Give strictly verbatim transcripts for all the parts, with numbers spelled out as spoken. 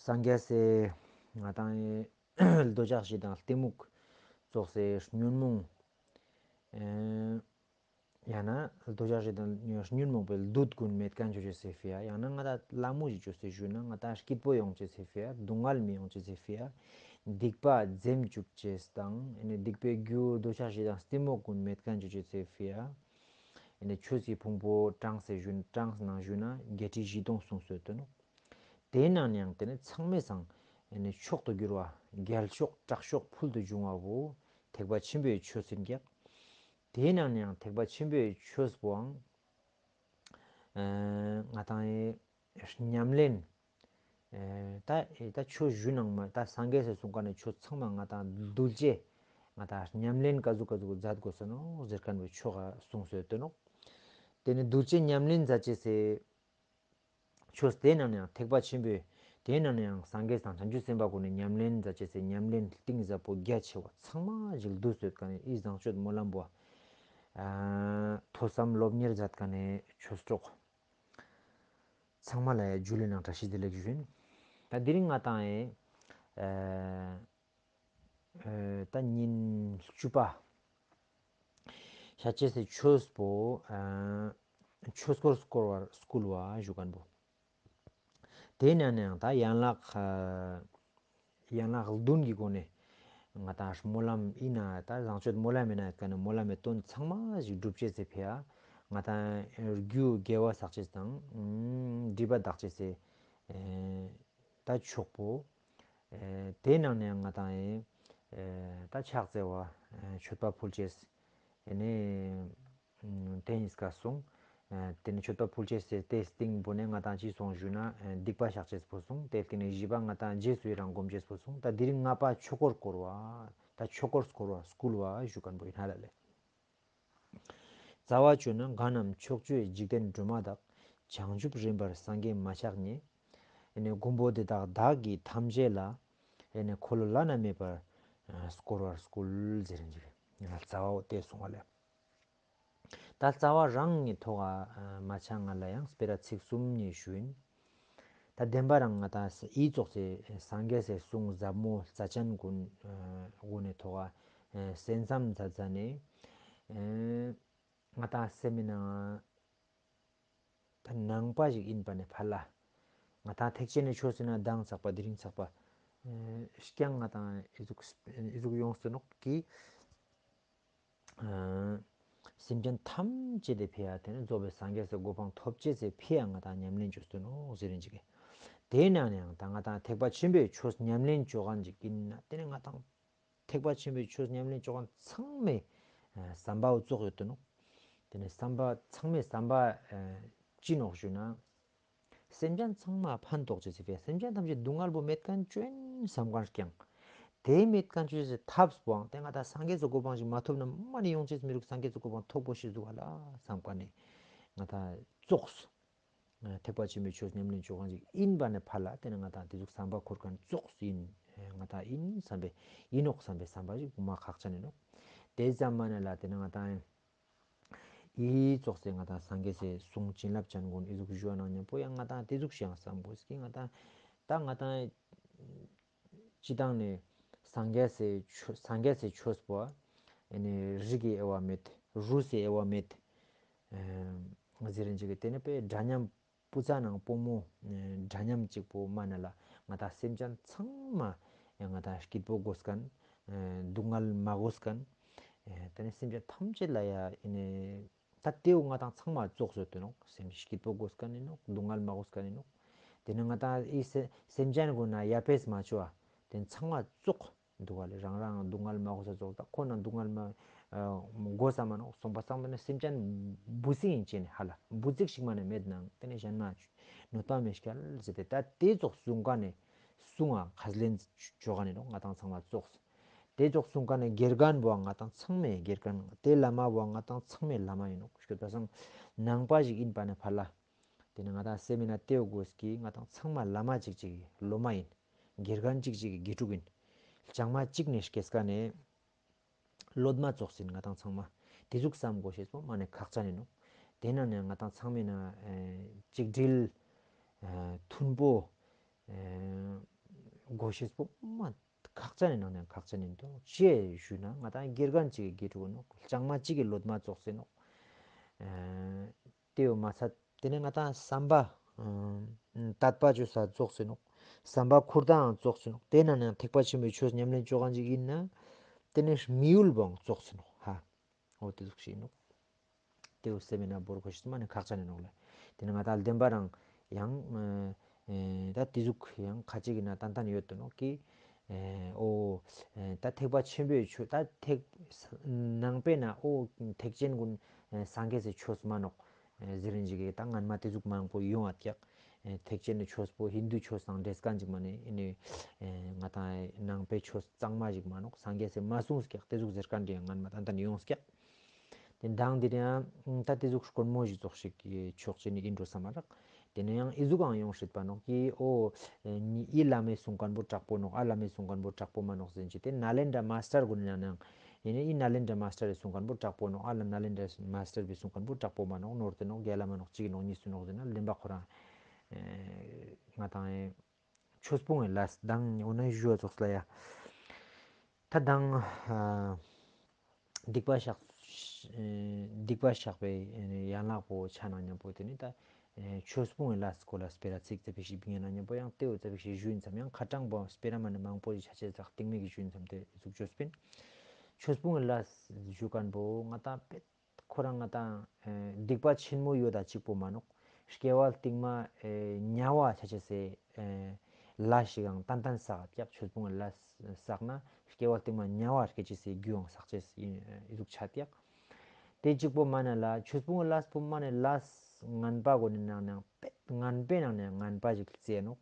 སངས་རྒྱས་སི་ང་ཏང་ངི་འདོད་ཆགས་ཞེ་སྡང་གཏི་མུག་ཙོགས་སི་ཉོན་མོངས། ཨེ་ཡང་ན་འདོད་ཆགས་ཞེ་སྡང་ཉོན་མོངས་པའི་བདུད་ཀུན་མེད་མཁན་ཅོ་ཅེས་སི་ཕི་ཡ། ཡང་ན་ང་ཏང་ལ་མོ་ཞིག་ཅོས་ཏེ་ཞུ་ན་ང་ཏང་སྐྱིད་པོ་ཡོང་ཅེས་སི་ཕི་ཡ། སྡུག་བསྔལ་མི་ཡོང་ཅེས་སི་ཕི་ཡ། སྡིག་པ་འཛེམ་བཅུག་ཅེས་དང་ཨེ་ནི་སྡིག་པའི་རྒྱུ་འདོད་ཆགས་ཞེ་སྡང་གཏི་མུག་ཀུན་མེད་མཁན་ཅོ་ཅེས་སི་ཕི་ཡ། ཨེ་ནི་ཆོས་སི་ཕུང་པོ་གྲངས་སི་ཞུ་གྲངས་ནང་ཞུ་ན་བརྒྱད་ཁྲི་བཞི་སྟོང་གསུངས་སོ་དོན་ནོ། དེའི་ནང་ནས་ཡང་དེ་ནི་ཚང་མའི་སང་ཨེ་ནི་མཆོག་ཏུ་གྱུར་བ་རྒྱལ་མཆོག་དྲག་ཤོས་ཕུལ་དུ་བྱུང་བ་བོ་ཐེག་པ་ཆེན་པོའི་ཆོས་ཡིན་ཀྱག། དེའི་ནང་ནས་ཡང་ཐེག་པ་ཆེན་པོའི་ཆོས་པོའང་ཨེ་ང་ཏང་ཨེ་ཉམས་ལེན། ཨེ་ད་ཨེ་ད་ཆོས་ཞུ་ནང་མ་ད་སངས་རྒྱས་སི་གསུང་ཀ་ནས་ཆོས་ཚང་མ་ང་ཏང་གདུལ་བྱའི་ང་ཏང་ཉམས་ལེན་ཀ་ཟུག་ཀ་ཟུག་མཛད་དགོས་ས་ནོ་ཟེར་མཁན་བོའི་ཆོས་ཀ་གསུངས་སོ་དོན་ནོ། དེ་ནི་གདུལ་བྱའི་ཉམས་ལེན་མཛད་ཅེས་སི་ཆོས་དེའི་ནང་ནས་ཡང་ཐེག་པ་ཆེན་པོའི་དེའི་ནང་ནས་ཡང་སངས་རྒྱས་དང་བྱང་ཆུབ་སེམས་དཔའ་ཀུན་ནི་ཉམས་ལེན་མཛད་ཅེས་སི་ཉམས་ལེན་གཏིང་ཟབ་པོ་རྒྱ་ཆེ་བ་ཚང་མ་ཞིག་བསྡུས་སོ་ཡོད་མཁན་ནི་ཨི་བཟང་སྤྱོད་སྨོན་ལམ་པོ། ཨ་ཐོས་བསམ་སློབ་གཉེར་མཛད་མཁན་ནི་ཆོས་གྲོགས་ཚང་མ་ལ་ཡ་ཇུ་ལེ་ནང་བཀྲ་ཤིས་བདེ་ལེགས་ཞུ་ཡིན། ད་དེ་རིང་ང་ཏང་ཨེ་ཨེ་ད་ཉིན་བཅུ་པ། ཤ་ཅེས་སི་ཆོས་པོ་ཨ་ཆོས་འཁོར་བསྐོར་བར་བསྐུལ་བ་ཞུ་མཁན་པོ། དེའི་ནང་ནས་ཡང་ད་ཡན་ལག་ཨ་ཡན་ལག་བདུན་གྱི་སྒོ་ནས་ང་ཏང་སྨོན་ལམ་ཡིན་ན་ད་བཟང་སྤྱོད་སྨོན་ལམ་ཡིན་ན་ཡོད་མཁན་ནི་སྨོན་ལམ་མི་དོན་ཚང་མ་ཞིག་འགྲུབ་ཅེས་སི་ཕི་ཡ། ང་ཏང་རྒྱུ་དགེ་བ་བསགས་ཅེས་དང་སྒྲིབ་པ་དག་ཅེས་སི་ཨེ་ད་མཆོག་པོ། ཨེ་དེའི་ནང་ནས་ང་ཏང་ཨེ་ད་ཕྱག་འཚལ་བ་ཨེ་མཆོད་པ་ཕུལ་ཅེས། ཨེ་ནི་ཨམ་དེ་གཉིས་ཀ་གསུངས། ཨེ་དེ་ནི་མཆོད་པ་ཕུལ་ཅེས་སི་དེ་སྟིང་པོ་ནས་ང་ཏང་ཅི་གསུངས་ཞུ་ན་ཨེ་སྡིག་པ་བཤགས་ཅེས་པོ་གསུངས། དེ་སྟིང་ནས་བཞི་པ་ང་ཏང་རྗེས་སུ་ཡི་རང་སྒོམ་ཅེས་པོ་གསུངས། ད་དེ་རིང་ལྔ་པ་ཆོས་འཁོར་བསྐོར་བ། ད་ཆོས་འཁོར་བསྐོར་བ་བསྐུལ་བ་ཞུ་མཁན་པོ་ཡིན་ཧ་ལ་ལེ། རྩ་བ་བཅུ་ན་གང་རྣམས་ཕྱོགས་བཅུའི་འཇིག་རྟེན་སྒྲོན་མ་དག། བྱང་ཆུབ་རིམ་པར་སངས་རྒྱས་མ་ཆགས་ཉིད། ཨེ་ནི་མགོན་པོ་འདི་དག་བདག་གིས་ཐམས་ཅད་ལ། ཨེ་ནི་འཁོར་ལོ་བླ་ན་མེད་པར་ཨ་བསྐོར་བར་བསྐུལ་ཟེར་ཅིག་ཡིན་ན་རྩ་བའོ་དེ་གསུང་བ་ལེ། ད་རྩ་བ་རང་གི་ཐོག་ཨ་མ་ཆ་ང་ལ་ཡང་སྤེ་ར་ཚིག་གསུམ་ནས་ཞུ་ཡིན། ད་བདེན་པ་རང་ང་ཏང་ཨི་ཙོགས་སི་སངས་རྒྱས་སི་གསུང་ཟབ་མོ་རྩ་ཆེན་ཀུན་ཨ་གུན་ནི་ཐོག་ཨ་གསན་བསམ་མཛད་མཛད་ནས་ཨ་ང་ཏང་སེམས་མི་ནང་ད་ནང་པ་ཞིག་ཡིན་པ་ནས་ཕར་ལ་ང་ཏང་ཐེག་ཆེན་ནི་ཆོས་ཟེར་ན་མདང་ཚག་པ་དེ་རིང་ཚག་པ་ཨ་རྐྱང་ང་ཏང་ཨི་ཟུག་ཨི་ཟུག་ཡོངས་སུ་ནོག་གི། ཨ་སེམས་ཅན་ཐམས་ཅད་དེ་ཕི་ཡ་དེ་ནི་རྫོགས་པའི་སངས་རྒྱས་སི་གོ་འཕང་ཐོབ་ཅེས་སི་ཕི་ཡ་ང་ཏང་ཉམས་ལེན་བཅོས་སུ་ནོག་ཟེར་རིན་ཅིག་གི། དེའི་ནང་ནས་ཡང་ད་ང་ཏང་ཐེག་པ་ཆེན་པོའི་ཆོས་ཉམས་ལེན་བཅོ་མཁན་ཅིག་ཡིན་ན་དེ་ནི་ང་ཏང་ཐེག་པ་ཆེན་པོའི་ཆོས་ཉམས་ལེན་བཅོ་མཁན་ཚང་མའི་ཨ་བསམ་པའོ་ཙོགས་ཡོད་དུ་ནོག། དེ་ནི་བསམ་པ་ཚང་མའི་བསམ་པ་ཨ་ཅི་ནོག་ཞུ་ན། སེམས་ཅན་ཚང་མ་ཕན་ཐོགས་ཅེས་སི་ཕི་ཡ། སེམས་ཅན་ཐམས་ཅད་སྡུག་བསྔལ་པོ་མེད་མཁན་བཅོ་ཡིན་བསམ་མཁན་རྐྱང་། དེ་མེད་མཁན་བཅོ་ཅེས་སི་ཐབས་པོའང་དེ་ང་ཏང་སངས་རྒྱས་སི་གོ་འཕང་ཞིག་མ་ཐོབ་ན་མ་ནི་ཡོང་ཅེས་མི་རུག། སངས་རྒྱས་སི་གོ་འཕང་ཐོབ་པོ་ཤེས་འདུག་ག་ལ་བསམ་མཁན་ནི་ང་ཏང་ཙོགས། ཐེག་པ་ཆེན་པོའི་ཆོས་ཉམས་ལེན་བཅོ་མཁན་ཞིག་ཡིན་པ་ནས་ཕར་ལ་དེ་ནི་ང་ཏང་དེ་ཟུག་བསམ་པ་འཁོར་མཁན་ཙོགས་ཡིན། ང་ཏང་ཡིན་བསམ་པའི་ཡིན་ནོག་བསམ་པའི་བསམ་པ་ཞིག་མ་ཁག་ཅན་ཡིན་ནོག། དེ་ཙམ་མ་ནས་ལ་དེ་ནི་ང་ཏང་ཨི་ཙོགས་སེ་ང་ཏང་སངས་རྒྱས་སི་གསུང་བྱིན་རླབས་ཅན་ཀུན་ཨི་ཟུག་ཞུ་བ་ནང་མཉམ་པོ་ཡང་ང་ཏང་དེ་ཟུག་ཞིག་ཡང་བསམ་དགོས་ཀི། ང་ཏང་ད་ང་ཏང་སྤྱི་བཏང་ནས་སངས་རྒྱས་སི་ཆོས་སངས་རྒྱས་སི་ཆོས་པོ་ཨ་ནི་རིགས་ཀྱི་དབྱེ་བ་མེད། རུས་སི་དབྱེ་བ་མེད། ཨ་ཟེར་རིན་ཅིག་གི་དེ་ནི་དཔེ་འདྲ་མཉམ་བུ་ཚ་ནང་བུ་མོ་ཨ་འདྲ་མཉམ་གཅིག་པོ་མ་ནས་ལ་ང་ཏང་སེམས་ཅན་ཚང་མ་ཡང་ང་ཏང་སྐྱིད་པོ་དགོས་མཁན། ཨ་སྡུག་བསྔལ་མ་དགོས་མཁན། ཨ་དེ་ནི་སེམས་ཅན་ཐམས་ཅད་ལ་ཡ་ཨ་ནི་ད་དེའུ་ང་ཏང་ཚང་མ་ཙོགས་ཡོད་དུ་ནོག། སེམས་སྐྱིད་པོ་དགོས་མཁན་ཡིན་ནོག། སྡུག་བསྔལ་མ་དགོས་མཁན་ཡིན་ནོག། དེ་ནི་ང་ཏང་ཨི་སེ་སེམས་ཅན་ཀུན་ན་ཡ་ཕེས་མ་བཅོ་བ་དེ་ཚང་མ་ཙོགས་འདུག་ག་ལེ། རང་རང་སྡུག་བསྔལ་མ་དགོས་ས་ཙོགས། ད་ཁོ་ན་སྡུག་བསྔལ་མ་ཨ་དགོས་ས་མ་ནོག་གསུངས་པ་སང་དེ་ནི་སེམས་ཅན་འབུ་སྲིན་ཡིན་ཅེས་ནི་ཧ་ལ་འབུ་ཙིག་ཞིག་མ་ནས་མེད་ནང་དེ་ནི་གཞན་མ་གནོད་པ་མེད་སྐྱལ་ཟེར་ཏེ་ད་དེ་ཙོགས་གསུང་མཁན་ནི་གསུང་ང་ཁས་ལེན་བཅོ་མཁན་ཡིན་ནོག། ང་ཏང་ཚང་མ་ཙོགས། དེ་ཙོགས་གསུང་མཁན་ནི་དགེ་རྒན་པོའང་ང་ཏང་ཚང་མའི་དགེ་རྒན། དེ་བླ་མ་པོའང་ང་ཏང་ཚང་མའི་བླ་མ་ཡིན་ནོག། ཞུ་བ་སང་ནང་པ་ཞིག་ཡིན་པ་ནས་ཕར་ལ་དེ་ནི་ང་ཏང་སེམས་མི་ནང་དེའུ་དགོས་ཀི། ང་ཏང་ཚང་མ་བླ་མ་གཅིག་གཅིག་གི་སློབ་མ་ཡིན། དགེ་རྒན་གཅིག་གཅིག་གི་དགེ་ཕྲུག་ཡིན། ལྕང་མ་གཅིག་ནས་སྐྱེས་མཁན་ནི་སློབ་མ་ཙོགས་ཡིན། ང་ཏང་ཚང་མ་དེ་ཟུག་བསམ་དགོས་ཤེས་པོ་མ་ནས་ཁག་ཅན་ཡིན་ནོག། དེ་ནང་ནས་ང་ཏང་ཚང་མའི་ནང་ཨ་གཅིག་སྒྲིལ་ཨ་མཐུན་པོ་ཨ་ གོ་ཤེས་པོ་མ་ཁག་ཅན་ནི་ནང་ནས་ཁག་ཅན་ནི་འདུག་ཅེས་ཞུས་ན་ང་ཏང་དགེ་རྒན་ཅིག་གི་དགེ་ཕྲུག་ནོག་ལྕང་མ་ཅིག་གི་སློབ་མ་ཙོགས་ཡིན་ནོག་ཨེ་དེའུ་མ་ཚད་དེ་ནས་ང་ཏང་བསམ་པ་ཨ་དད་པ་ཅོ་ས་ཙོགས་ཡིན་ནོག་བསམ་པ་ཁུར་དང་ཙོགས་ཡིན་ནོག་དེ་ནང་ནས་ཐེག་པ་ཆེན་པོའི་ཆོས་ཉམས་ལེན་ཅོ་མཁན་ཅིག་ཡིན་ན་དེ་ནས་མི་ཡུལ་བོའང་ཙོགས་ཡིན་ནོག་ཧ། འོ་དེ་ཟུག་ཞིག་ཡིན་ནོག་དེའུ་སེམས་མེད་ན་བོར་གོ་ཤེས་མ་ནི་ཁག་ཅན་ནི་ནོག་ལེ། དེ་ནི་ང་ཏང་བདེན་པ་རང་ཡང་ཨེ་ད་དེ་ཟུག་ཡང་ཁ་ཅིག་གི་ན་ཏན་ཏན་ཡོད་དོ་ནོག་གི། ཨེ་འོ་ཨེ་ད་ཐེག་པ་ཆེན་པོའི་ཆོས་ད་ཐེག་ནང་པའི་ན་འོ་ཐེག་ཆེན་ཀུན་ཨེ་སངས་རྒྱས་སི་ཆོས་མ་ནོག་ཨེ་ཟེར་རིན་ཅིག་གི་ད་སྔན་མ་དེ་ཟུག་མང་པོ་ཡོང་ཨ་ཀྱག་ཨེ་ཐེག་ཆེན་ནི་ཆོས་པོ་ཧིན་དུ་ཆོས་དང་འདྲེས་མཁན་ཅིག་མ་ནི་ཨེ་ནི་ཨེ་ང་ཏང་ནང་པའི་ཆོས་གཙང་མ་ཞིག་མ་ནོག་སངས་རྒྱས་སི་མ་གསུངས་ཀྱག་དེ་ཟུག་ཟེར་མཁན་ཅིག་སྔན་མ་ཏན་ཏན་ཡོང་ཀྱག་དེ་མདང་དེ་ནས་ཡང་ད་དེ་ཟུག་དཀོན་མོ་ཞིག་ཙོགས་ཤིག་ཆོག་ཅེས་ནི་ཨིན་འགྲོ་བསམ་མ་རག་དེ་ནས་ཡང་ཨི་ཟུག་ཡང་ཡོང་སྲིད་པ་ནོག་གི་འོ་ཨི་བླ་མའི་གསུང་མཁན་པོ་དྲག་པོ་ནོག་ཨ་བླ་མའི་གསུང་མཁན་པོ་དྲག་པོ་མ་ནོག་ཟེར་གྱི་དེ་ནཱ་ལེནྡྲ་མཱས་ཊར་གུན་ནང་ནང་ཡིན་ནི་ཨི་ནཱ་ལེནྡྲ་མཱས་ཊར་རི་གསུང་མཁན་པོ་དྲག་པོ་ནོག་ཨ་ལ་ནཱ་ལེནྡྲ་མཱས་ཊར་བི་གསུང་མཁན་པོ་དྲག་པོ་མ་ནོག་ནོར་དེ་ནོག་རྒྱལ་ལ་མ་ནོག་གཅིག་ནོག་གཉིས་སུ་ནོག་ཟེར་ན་བདེན་པ་ཁོ་རང་ང་དང་ཆོས་སྤོང་ངི་ལས་དང་འོ་ན་ཞུ་བ་ཙོགས་ལ་ཡ། ད་དང་སྡིག་པ་བཤགས་སྡིག་པ་བཤགས་པའི་ཡན་ལག་པོ་ཆ་ན་མཉམ་པོ་དེ་ནི་ད་ཆོས་སྤོང་ངི་ལས་སྐོར་ལ་སྤེ་ར་ཚིག་ཙ་པིག་ཞིག་བིང་ཡ་ན་མཉམ་པོ་ཡང་དེ་འོ་ཙ་པིག་ཞིག་ཞུ་ཡིན་ཙམ་ཡང་ཁ་གྲངས་པོ་སྤེ་ར་མ་ནི་མང་པོ་ཞིག་ཆ་ཆེ་ཙག་སྟིང་མེད་ཀྱི་ཞུ་ཡིན་ཙམ་དེ་ཟུག་ཆོས་སྤེན་ཆོས་སྤོང་ངི་ལས་ཞུ་མཁན་པོ་ང་དང་པེ་ཁོ་རང་ང་དང་ཨེ་སྡིག་པ་ཆེན་མོ་ཡོད་ད་གཅིག་པོ་མ་ནོག་སྐྱེ་བ་རྟིང་མ་ཨེ་དམྱལ་བ་ཆ་ཅེས་སི་ཨེ་ལས་ཤིག་ཡང་ཏན་ཏན་བསགས་ཀྱག་ཆོས་སྤོང་ངི་ལས་བསགས་ན་སྐྱེ་བ་རྟིང་མ་དམྱལ་བ་སྐྱེ་ཅེས་སི་རྒྱུ་ཡང་བསགས་ཅེས་ཨིན་ཨེ་ཟུག་ཆ་ཀྱག་དེ་གཅིག་པོ་མ་ན་ལ་ཆོས་སྤོང་ངི་ལས་པོ་མ་ནེ་ལས་ངན་པ་གོ་ནི་ནང་ནང་པེ་ངན་པའི་ནང་ནས་ངན་པ་ཞིག་བཙལ་ནོག་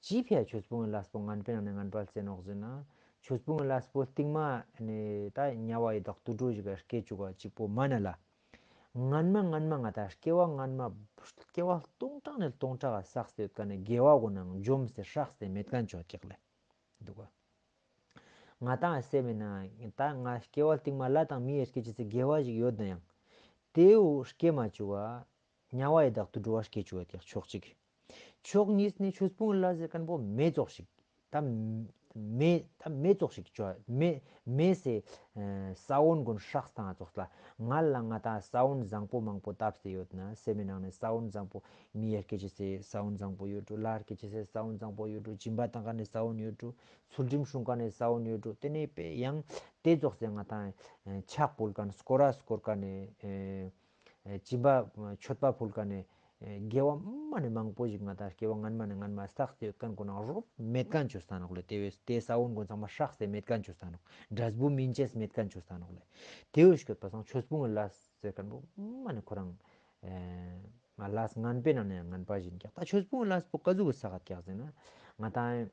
ཅི་ཕི་ཡ་ཆོས་སྤོང་ངི་ལས་པོ་ངན་པའི་ནང་ནས་ངན་པ་བཙལ་ནོག་ཟེར་ན། ཆོས་སྤོང་ངི་ལས་པོ་རྟིང་མ་ནི་ད་དམྱལ་བ་ཡི་དྭགས་དུད་འགྲོ་ཞིག་ག་སྐྱེ་བཅུག་ག་གཅིག་པོ་མ་ན་ལ། སྔན་མ་སྔན་མ་ང་དང་སྐྱེ་བ་སྔན་མ་སྐྱེ་བ་སྟོང་ཕྲག་ནས་སྟོང་ཕྲག་ག་བསགས་ཏེ་ཡོད་མཁན་ནི་དགེ་བ་གོ་ནང་འཇོམས་ཏེ་སྲེགས་ཏེ་མེད་མཁན་ཅོ་ཀྱག་ལེ། འདུག་ག་ང་དང་སེམས་མེད་ན་ད་ང་སྐྱེ་བ་རྟིང་མ་ལྷ་དང་མིའི་སྐྱེ་ཅེས་སི་དགེ་བ་ཞིག་ཡོད་ན་ཡང་། དེའུ་སྐྱེ་མ་བཅུག་ག་དམྱལ་བ་ཡི་དྭགས་དུད་འགྲོ་བ་སྐྱེ་བཅུག་ག་ཀྱག་ཕྱོགས་གཅིག་ཕྱོགས་གཉིས་ནི་ཆོས་སྤོང་ལ་ཟེར་མཁན་པོ་མེ་ཙོགས་ཤིག་ད་མེ་ད་མེ་ཙོགས་ཤིག་ཅོ་མེ་མེ་སི་ས་བོན་གུན་སྲེགས་བཏང་ཙོགས་ལ་ང་ལ་ང་དང་ས་བོན་བཟང་པོ་མང་པོ་བཏབ་སྟེ་ཡོད་ན་སེམས་མེད་ནང་ནས་ས་བོན་བཟང་པོ་མི་ཡར་སྐྱེ་ཅེས་སི་ས་བོན་བཟང་པོ་ཡོད་འགྲོ། ལྷ་སྐྱེ་ཅེས་སི་ས་བོན་བཟང་པོ་ཡོད་འགྲོ། སྦྱིན་པ་བཏང་མཁན་ནི་ས་བོན་ཡོད་འགྲོ། ཚུལ་ཁྲིམས་སྲུང་མཁན་ནི་ས་བོན་ཡོད་འགྲོ། དེ་ནས་པེ་ཡང་དེ་ཙོགས་སེ་ང་དང་ཕྱག་ཕུལ་མཁན་སྐོར་ར་སྐོར་མཁན་ནི། སྦྱིན་པ་མཆོད་པ་ཕུལ་མཁན་ནི་དགེ་བ་མ་ནི་མང་པོ་ཞིག་ང་དང་སྐྱེ་བ་སྔན་མ་ནས་སྔན་མ་བསགས་ཏེ་ཡོད་མཁན་གོ་ནང་རོབ་མེད་མཁན་ཅོས་ཏང་ནོག་ལེ། དེ་བས་དེ་ས་བོན་གོ་ཚང་མ་སྲེགས་ཏེ་མེད་མཁན་ཅོས་ཏང་ནོག་འབྲས་བུ་སྨིན་ཅེས་མེད་མཁན་ཅོས་ཏང་ནོག་ལེ། དེ་བས་སྐྱོད་པ་སང་ཆོས་སྤོང་གི་ལས་ཟེར་མཁན་པོ་མ་ནི་ཁོ་རང་ལས་ངན་པའི་ནང་ནས་ངན་པ་ཞིག་ཀྱག་ད་ཆོས་སྤོང་གི་ལས་པོ་ཀ་ཟུག་གི་བསགས་ཀྱག་ཟེར་ན་ང་དང་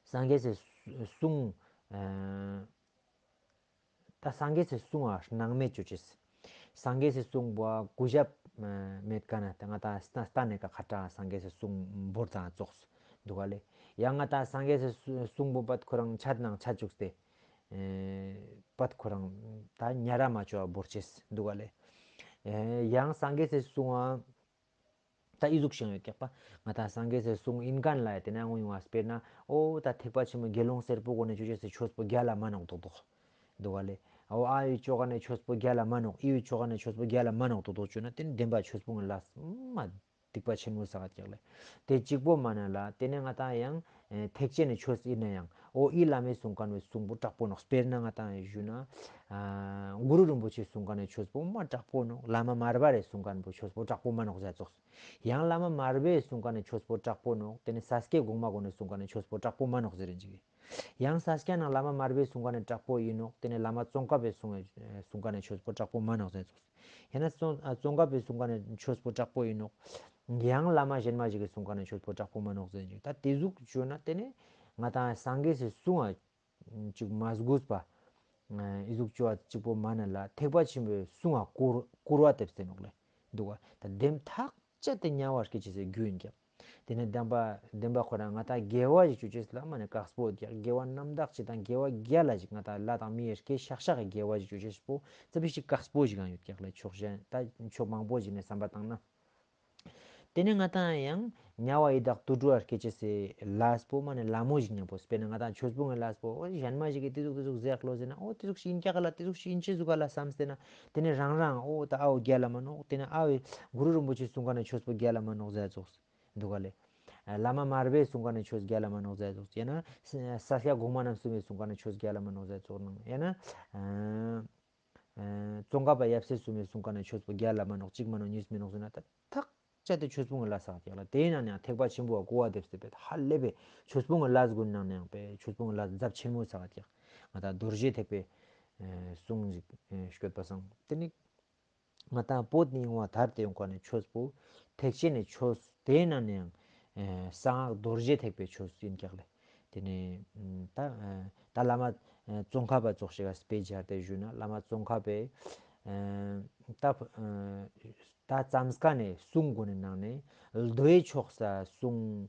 སངས་རྒྱས་སི་གསུང་ད་སངས་རྒྱས་སི་གསུང་ང་སྣང་མེད་ཅོ་ཅེས། སངས་རྒྱས་སི་གསུང་པོ་གུས་ཞབས་མེད་མཁན་ན་ད་ང་དང་སྟན་ནེ་ཀ་ཁ་ཏ་སངས་རྒྱས་སི་གསུང་བོར་ཙང་ཙོགས་འདུག་ག་ལེ། ཡང་ང་དང་སངས་རྒྱས་སི་གསུང་པོ་པད་ཁོ་རང་ཆད་ནང་ཆད་བཅུག་སྟེ་པད་ཁོ་རང་ད་ཉ་ར་མ་ཅོ་བ་བོར་ཅེས་འདུག་ག་ལེ། ཡང་སངས་རྒྱས་སི་གསུང་ང་ད་ཨི་ཟུག་ཤེས་ཡོད་ཀྱག་པ། ང་དང་སངས་རྒྱས་སི་གསུང་ཨིན་མཁན་ལ་ཡ་དེ་ནས་ངོ་ཡོང་བ་དཔེར་ན་འོ་ད་ཐེག་པ་ཆེན་པོ་དགེ་སློང་སེར་པོ་གོ་ནས་ཅོ་ཅེས་སི་ཆོས་པོ་རྒྱལ་ལ་མ་ནོག་ཏོག་ཏོག་འདུག་ག་ལེ། འོ་ཨ་ཡི་ཅོ་ག་ནས་ཆོས་པོ་རྒྱལ་ལ་མ་ནོག་ཨི་ཡི་ཅོ་ག་ནས་ཆོས་པོ་རྒྱལ་ལ་མ་ནོག་ཏོག་ཏོག་ཅོ་ན་དེ་ནི་བདེན་པ་ཆོས་སྤོང་གི་ལས་མ་སྡིག་པ་ཆེན་མོ་བསགས་ཀྱག་ལེ། དེ་གཅིག་པོ་མ་ན་ལ་དེ་ནས་ང་དང་ཡང་ཐེག་ཆེན་ནི་ཆོས་ཨིན་ན་ཡང་འོ་ཨི་བླ་མའི་གསུང་མཁན་བོའི་གསུང་པོ་དྲག་པོ་ནོག་དཔེར་ན་ང་དང་ཞུ་ན་གུ་རུ་རིན་པོ་ཆེའི་གསུང་མཁན་ནི་ཆོས་པོ་མ་དྲག་པོ་ནོག་བླ་མ་མར་པ་རི་གསུང་མཁན་བོའི་ཆོས་པོ་དྲག་པོ་མ་ནོག་ཟེར་ཙོགས། ཡང་བླ་མ་མར་པའི་གསུང་མཁན་ནི་ཆོས་པོ་དྲག་པོ་ནོག་དེ་ནི་ས་སྐྱའི་གོང་མ་གོ་ནས་གསུང་མཁན་ནི་ཆོས་པོ་དྲག་པོ་མ་ནོག་ཟེར་རིན་ཅིག་ཡང་ས་སྐྱ་ནང་བླ་མ་མར་པའི་གསུང་མཁན་ནི་དྲག་པོ་ཨིན་ནོག་དེ་ནི་བླ་མ་ཙོང་ཁ་པའི་གསུང་གསུང་མཁན་ནི་ཆོས་པོ་དྲག་པོ་མ་ནོག་ཟེར་ཙོགས། ཡང་ན་ཙོང་ཙོང་ཁ་པའི་གསུང་མཁན་ནི་ཆོས་པོ་དྲག་པོ་ཨིན་ནོག་ཡང་བླ་མ་གཞན་མ་ཞིག་གི་གསུང་མཁན་ནི་ཆོས་པོ་དྲག་པོ་མ་ནོག་ཟེར་ཅིག་ད་དེ་ཟུག་ཅོ་ན་དེ་ནི་ང་དང་སངས་རྒྱས་སི་གསུང་ང་ཅིག་མ་སྒུགས་པ། ཨི་ཟུག་ཅོ་བ་གཅིག་པོ་མ་ན་ལ་ཐེག་པ་ཆེན་པོའི་གསུང་ང་སྐུར་སྐུར་བ་ཐེབས་ཏེ་ནོག་ལེ། འདུག་ག་ད་བདེན་ཐག་ཆད་དེ་དམྱལ་བ་སྐྱེ་ཅེས་སི་རྒྱུ་ཨིན་ཀྱག་དེ་ནས་བདེན་པ་བདེན་པ་ཁོ་རང་ང་དང་དགེ་བ་ཞིག་ཅོ་ཅེས་ལ་མ་ནི་དཀགས་པོ་ཀྱག་དགེ་བ་རྣམ་དག་ཅིག་དང་དགེ་བ་རྒྱལ་ལ་ཞིག་ང་དང་ལྷ་དང་མིའི་སྐྱེ་ཤག་ཤག་གི་དགེ་བ་ཞིག་ཅོ་ཅེས་པོ་ཙ་པིག་ཞིག་དཀགས་པོ་ཞིག་ཡང་ཡོད་ཀྱག་ལེ། ཕྱོགས་གཞན་ད་ཕྱོགས་མང་པོ་ཞིག་ནས་བསམ་པ་བཏང་ན། ཏེ་ནེ་ང་ཏང་ཡང་དམྱལ་བ་ཡི་དྭགས་དུད་འགྲོ་བ་སྐྱེ་ཅེས་སི་ལས་པོ་མ་ནེ་ལ་མོ་ཞིག་ཉམ་པོ་སྤེར་ན་ང་ཏང་ཆོས་སྤོང་གི་ལས་པོ་འོ་ཞན་མ་ཞིག་གི་ཏེ་ཟུག་ཏེ་ཟུག་ཟེར་ལོ་ཟེར་ན་འོ་ཏེ་ཟུག་ཞིག་ཨིན་ཀྱག་ག་ལ་ཏེ་ཟུག་ཞིག་ཨིན་ཅེས་ཟུག་ག་ལ་བསམ་སྟེ་ན་ཏེ་ནེ་རང་རང་འོ་ད་ཨའོ་རྒྱལ་ལ་མ་ནོག་ཏེ་ནེ་ཨའོ་གུ་རུ་རིན་པོ་ཆེ་གསུང་ཁན་ནི་ཆོས་པོ་རྒྱལ་ལ་མ་ནོག་ཟེར་ཙོགས་འདུག་ག་ལེ། བླ་མ་མར་པའི་གསུང་ཁན་ནི་ཆོས་རྒྱལ་ལ་མ་ནོག་ཟེར་ཙོགས་ཡང་ན་ས་སྐྱ་གོང་མ་རྣམ་གསུམ་པའི་གསུང་ཁན་ནི་ཆོས་རྒྱལ་ལ་མ་ནོག་ཟེར་ཙོགས་ནང་ཡང་ན། ཙོང་ཁ་པ་ཡབ་སྲས་གསུམ་པའི་གསུང་ཁན་ནི་ཆོས་པོ་རྒྱལ་ལ་མ་ནོག་གཅིག་མ་ནོག་གཉིས་མ་ནོག་ཟེར་ན་ད་ཐག་ཆད་དེ་ཆོས་སྤོང་གི་ལས་བསགས་ཀྱག་ལ། ཏེའི་ནང་ནེ་ཡང་ཐེག་པ་ཆེན་པོ་བ་གོ་བ་འདེབས་ཏེ་པེ་ཧ་ལས་པེ་ཆོས་སྤོང་གི་ལས་གུན་ནང་ནེ་ཡང་པེ་ཆོས་སྤོང་གི་ལས་ཚབས་ཆེན་མོ་བསགས་ཀྱག་ང་ཏང་རྡོ་རྗེ་ཐེག་པའི་གསུང་ཞིག་སྐྱོད་པ་སང་ཏེ་ནེ་ང་ཏང་བོད་ནེ་ཡོང་བ་དར་ཏེ་ཡོང་ཁན་ནི་ཆོས་པོ་ཐེག་ཆེན་ནི་ཆོས་ཏེའི་ནང་ནེ་ཡང་གསང་སྔགས་རྡོ་རྗེ་ཐེག་པའི་ཆོས་ཨིན་ཀྱག་ལེ། ཏེ་ནེ་ད་ད་བླ་མ་ཙོང་ཁ་པ་ཙོགས་ཤིག་ག་དཔེ་སྦྱར་ཏེ་ཞུས་ན་བླ་མ་ཙོང་ཁ་པའི་ད་ད་ཙམ་ཀ་ནེ་གསུང་གུན་ནི་ནང་ནེ་མདོའི་ཕྱོགས་སི་གསུང་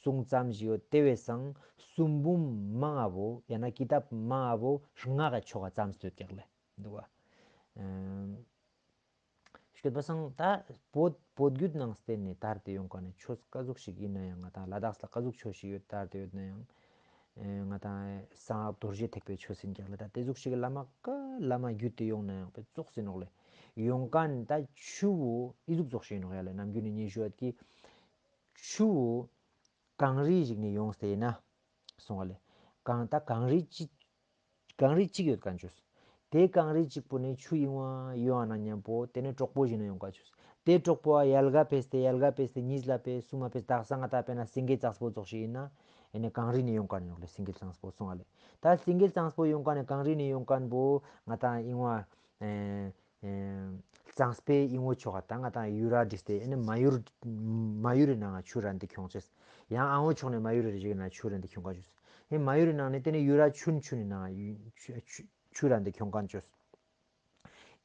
གསུང་ཙམ་ཞིག་ཡོད་ཏེ་བས་སང་གསུང་འབུམ་མང་ང་བོ་ཡང་ན་ཀི་ཏབ་མང་ང་བོ་སྔགས་ཀྱི་ཕྱོགས་ཀ་ཙམ་སྟོད་ཀྱག་ལེ། འདུག་ག་སྐྱོད་པ་སང་ད་བོད་བོད་བརྒྱུད་ནང་བསྟན་ནེ་དར་ཏེ་ཡོང་ཁན་ནི་ཆོས་ཀ་ཟུག་ཞིག་ཨིན་ན་ཡང་ང་ཏང་ལ་དྭགས་ལ་ཀ་ཟུག་ཆོས་ཤིག་ཡོད་དར་ཏེ་ཡོད་ན་ཡང་ང་ཏང་གསང་སྔགས་རྡོ་རྗེ་ཐེག་པའི་ཆོས་ཨིན་ཀྱག་ལེ། ད་ཏེ་ཟུག་ཞིག་གི་བླ་མ་ཀ་བླ་མ་བརྒྱུད་དེ་ཡོང་ན་ཡང་པེ་ཙོགས་ཨིན་ནོག་ལེ། ཡོང་ཁན་ད་ཆུ་བོ་ཨི་ཟུག་ཙོགས་ཤིག་ཨིན་ནོག་ཡ་ལེ། ནམ་རྒྱུན་ནི་ཉེ་ཞུ་ཡོད་ཀྱི་ཆུ་བོ་གངས་རི་ཞིག་ནེ་ཡོངས་ཏེ་ཨིན་ན་སོང་བ་ལེ། གངས་ད་གངས་རི་ཅིག་གངས་རི་ཅིག་ཡོད་ཁན་ཆོས། ཏེ་གངས་རི་ཅིག་པོ་ནེ་ཆུ་ཨིན་བ་ཡོང་ང་ན་ཉམ་པོ་ཏེ་ནེ་གྲོག་པོ་ཞིག་ནེ་ཡོང་ཁན་ཆོས། ཏེ་གྲོག་པོ་ཡལ་ག་ཕེས་ཏེ་ཡལ་ག་ཕེས་ཏེ་གཉིས་ལ་ཕེས་གསུམ་ལ་ཕེས་དག་ས་ང་ཏང་དཔེར་ན་སེང་གེ་ཙགས་པོ་ཙོགས་ཤིག་ཨིན་ན་ཨེ་ནེ་གངས་རི་ནེ་ཡོང་ཁན་ཡོང་ལེ། སེང་གེ་ཙགས་པོ་སོང་བ་ལེ། ད་སེང་གེ་ཙགས་པོ་ཡོང་ཁན་ནེ་གངས་རི་ནེ་ཡོང་ཁན་བོ་ང་ཏང་ཨིན་བ་ཨེ་ཨེ་གཙང་པོའི་ཨིན་བོ་ཆོག་ག་ད་ང་ཏང་ཡུ་ར་བྲིས་ཏེ་ཨེ་ནེ་མ་ཡུར་མ་ཡུར་རི་ནང་ང་ཆུ་རན་ཏེ་ཁྱོང་ཅེས། ཡང་ཨ་བོ་ཆོག་ནེ་མ་ཡུར་རི་ཞིག་ན་ཆུ་རན་ཏེ་ཁྱོང་ཁན་ཆོས། ཨེ་མ་ཡུར་རི་ནང་ནེ་ཏེ་ནེ་ཡུ་ར་ཆུན་ཆུན་ནི་ནང་ང་ཆུ་ཆུ་ཆུ་རན་ཏེ་ཁྱོང་ཁན་ཆོས།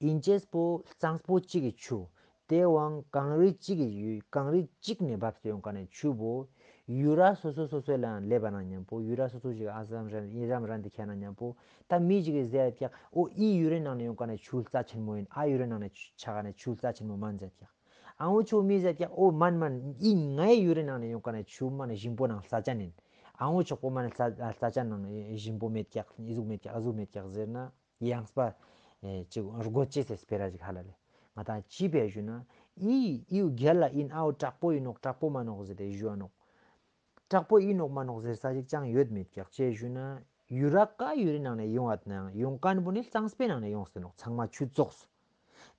ཨིན་ཅེས་པོ་གཙང་པོ་ཅིག་གི་ཆུ། ཏེ་བོའང་གངས་རི་ཅིག་གི་ཡུལ་གངས་རི་ཅིག་ནེ་བབས་ཏེ་ཡོང་ཁན་ནི་ཆུ་བོ་ཡུ་ར་སོ་སོ་སོ་སོའི་ལ་ལེབ་བ་ན་ཉམ་པོ་ཡུ་ར་སོ་སོ་ཞིག་ཨ་ཙམ་རན་ཨི་ཙམ་རན་ཏེ་ཁྱེར་ན་ཉམ་པོ་ད་མི་ཞིག་གི་ཟེར་ཡོད་ཀྱག་འོ་ཨི་ཡུ་རའི་ནང་ནེ་ཡོང་ཁན་ནི་ཆུ་རྩ་ཆེན་མོ་ཨིན། ཨ་ཡུ་རའི་ནང་ནེ་ཆུ་ཆ་ཁན་ནི་ཆུ་རྩ་ཆེན་མོ་མན་ཟེར་ཀྱག་ཨ་བོ་ཆོ་མི་ཟེར་ཀྱག་འོ་མན་མན་ཨི་ངའི་ཡུ་རའི་ནང་ནེ་ཡོང་ཁན་ནི་ཆུ་མ་ནེ་ཞིམ་པོ་ནང་རྩ་ཅན་ཨིན། ཨ་བོ་ཆོག་པོ་མ་ནེ་རྩ་རྩ་ཅན་ནང་ཞིམ་པོ་མེད་ཀྱག་ཨི་ཟུག་མེད་ཀྱག་ཨ་ཟུག་མེད་ཀྱག་ཟེར་ན། ཡངས་པ་ཨེ་ཅིག་རྒོད་ཅེས་སི་སྤེ་ར་ཞིག་ཧ་ལ་ལེ། ང་ཏང་ཅི་ཕི་ཞུ་ན་ཨི་ཨི་རྒྱལ་ལ་ཨིན་ཨའོ་དྲག་པོ་ཨིན་ནོག་དྲག་པོ་མ་ནོག་ཟེར་ཏེ་ཞུ་བ་ནོག་དྲག་པོ་ཨིན་ནོག་མ་ནོག་ཟེར་ས་ཞིག་ཅང་ཡོད་མེད་ཀྱག་ཅི་ཕི་ཞུ་ན་ཡུ་ར་ཀ་ཡུ་རའི་ནང་ནེ་ཡོང་བ་ནའང་ཡོང་ཁན་བོ་ནི་གཙང་པོའི་ནང་ནེ་ཡོངས་ཏེ་ནོག་ཚང་མ་ཆུ་ཙོགས།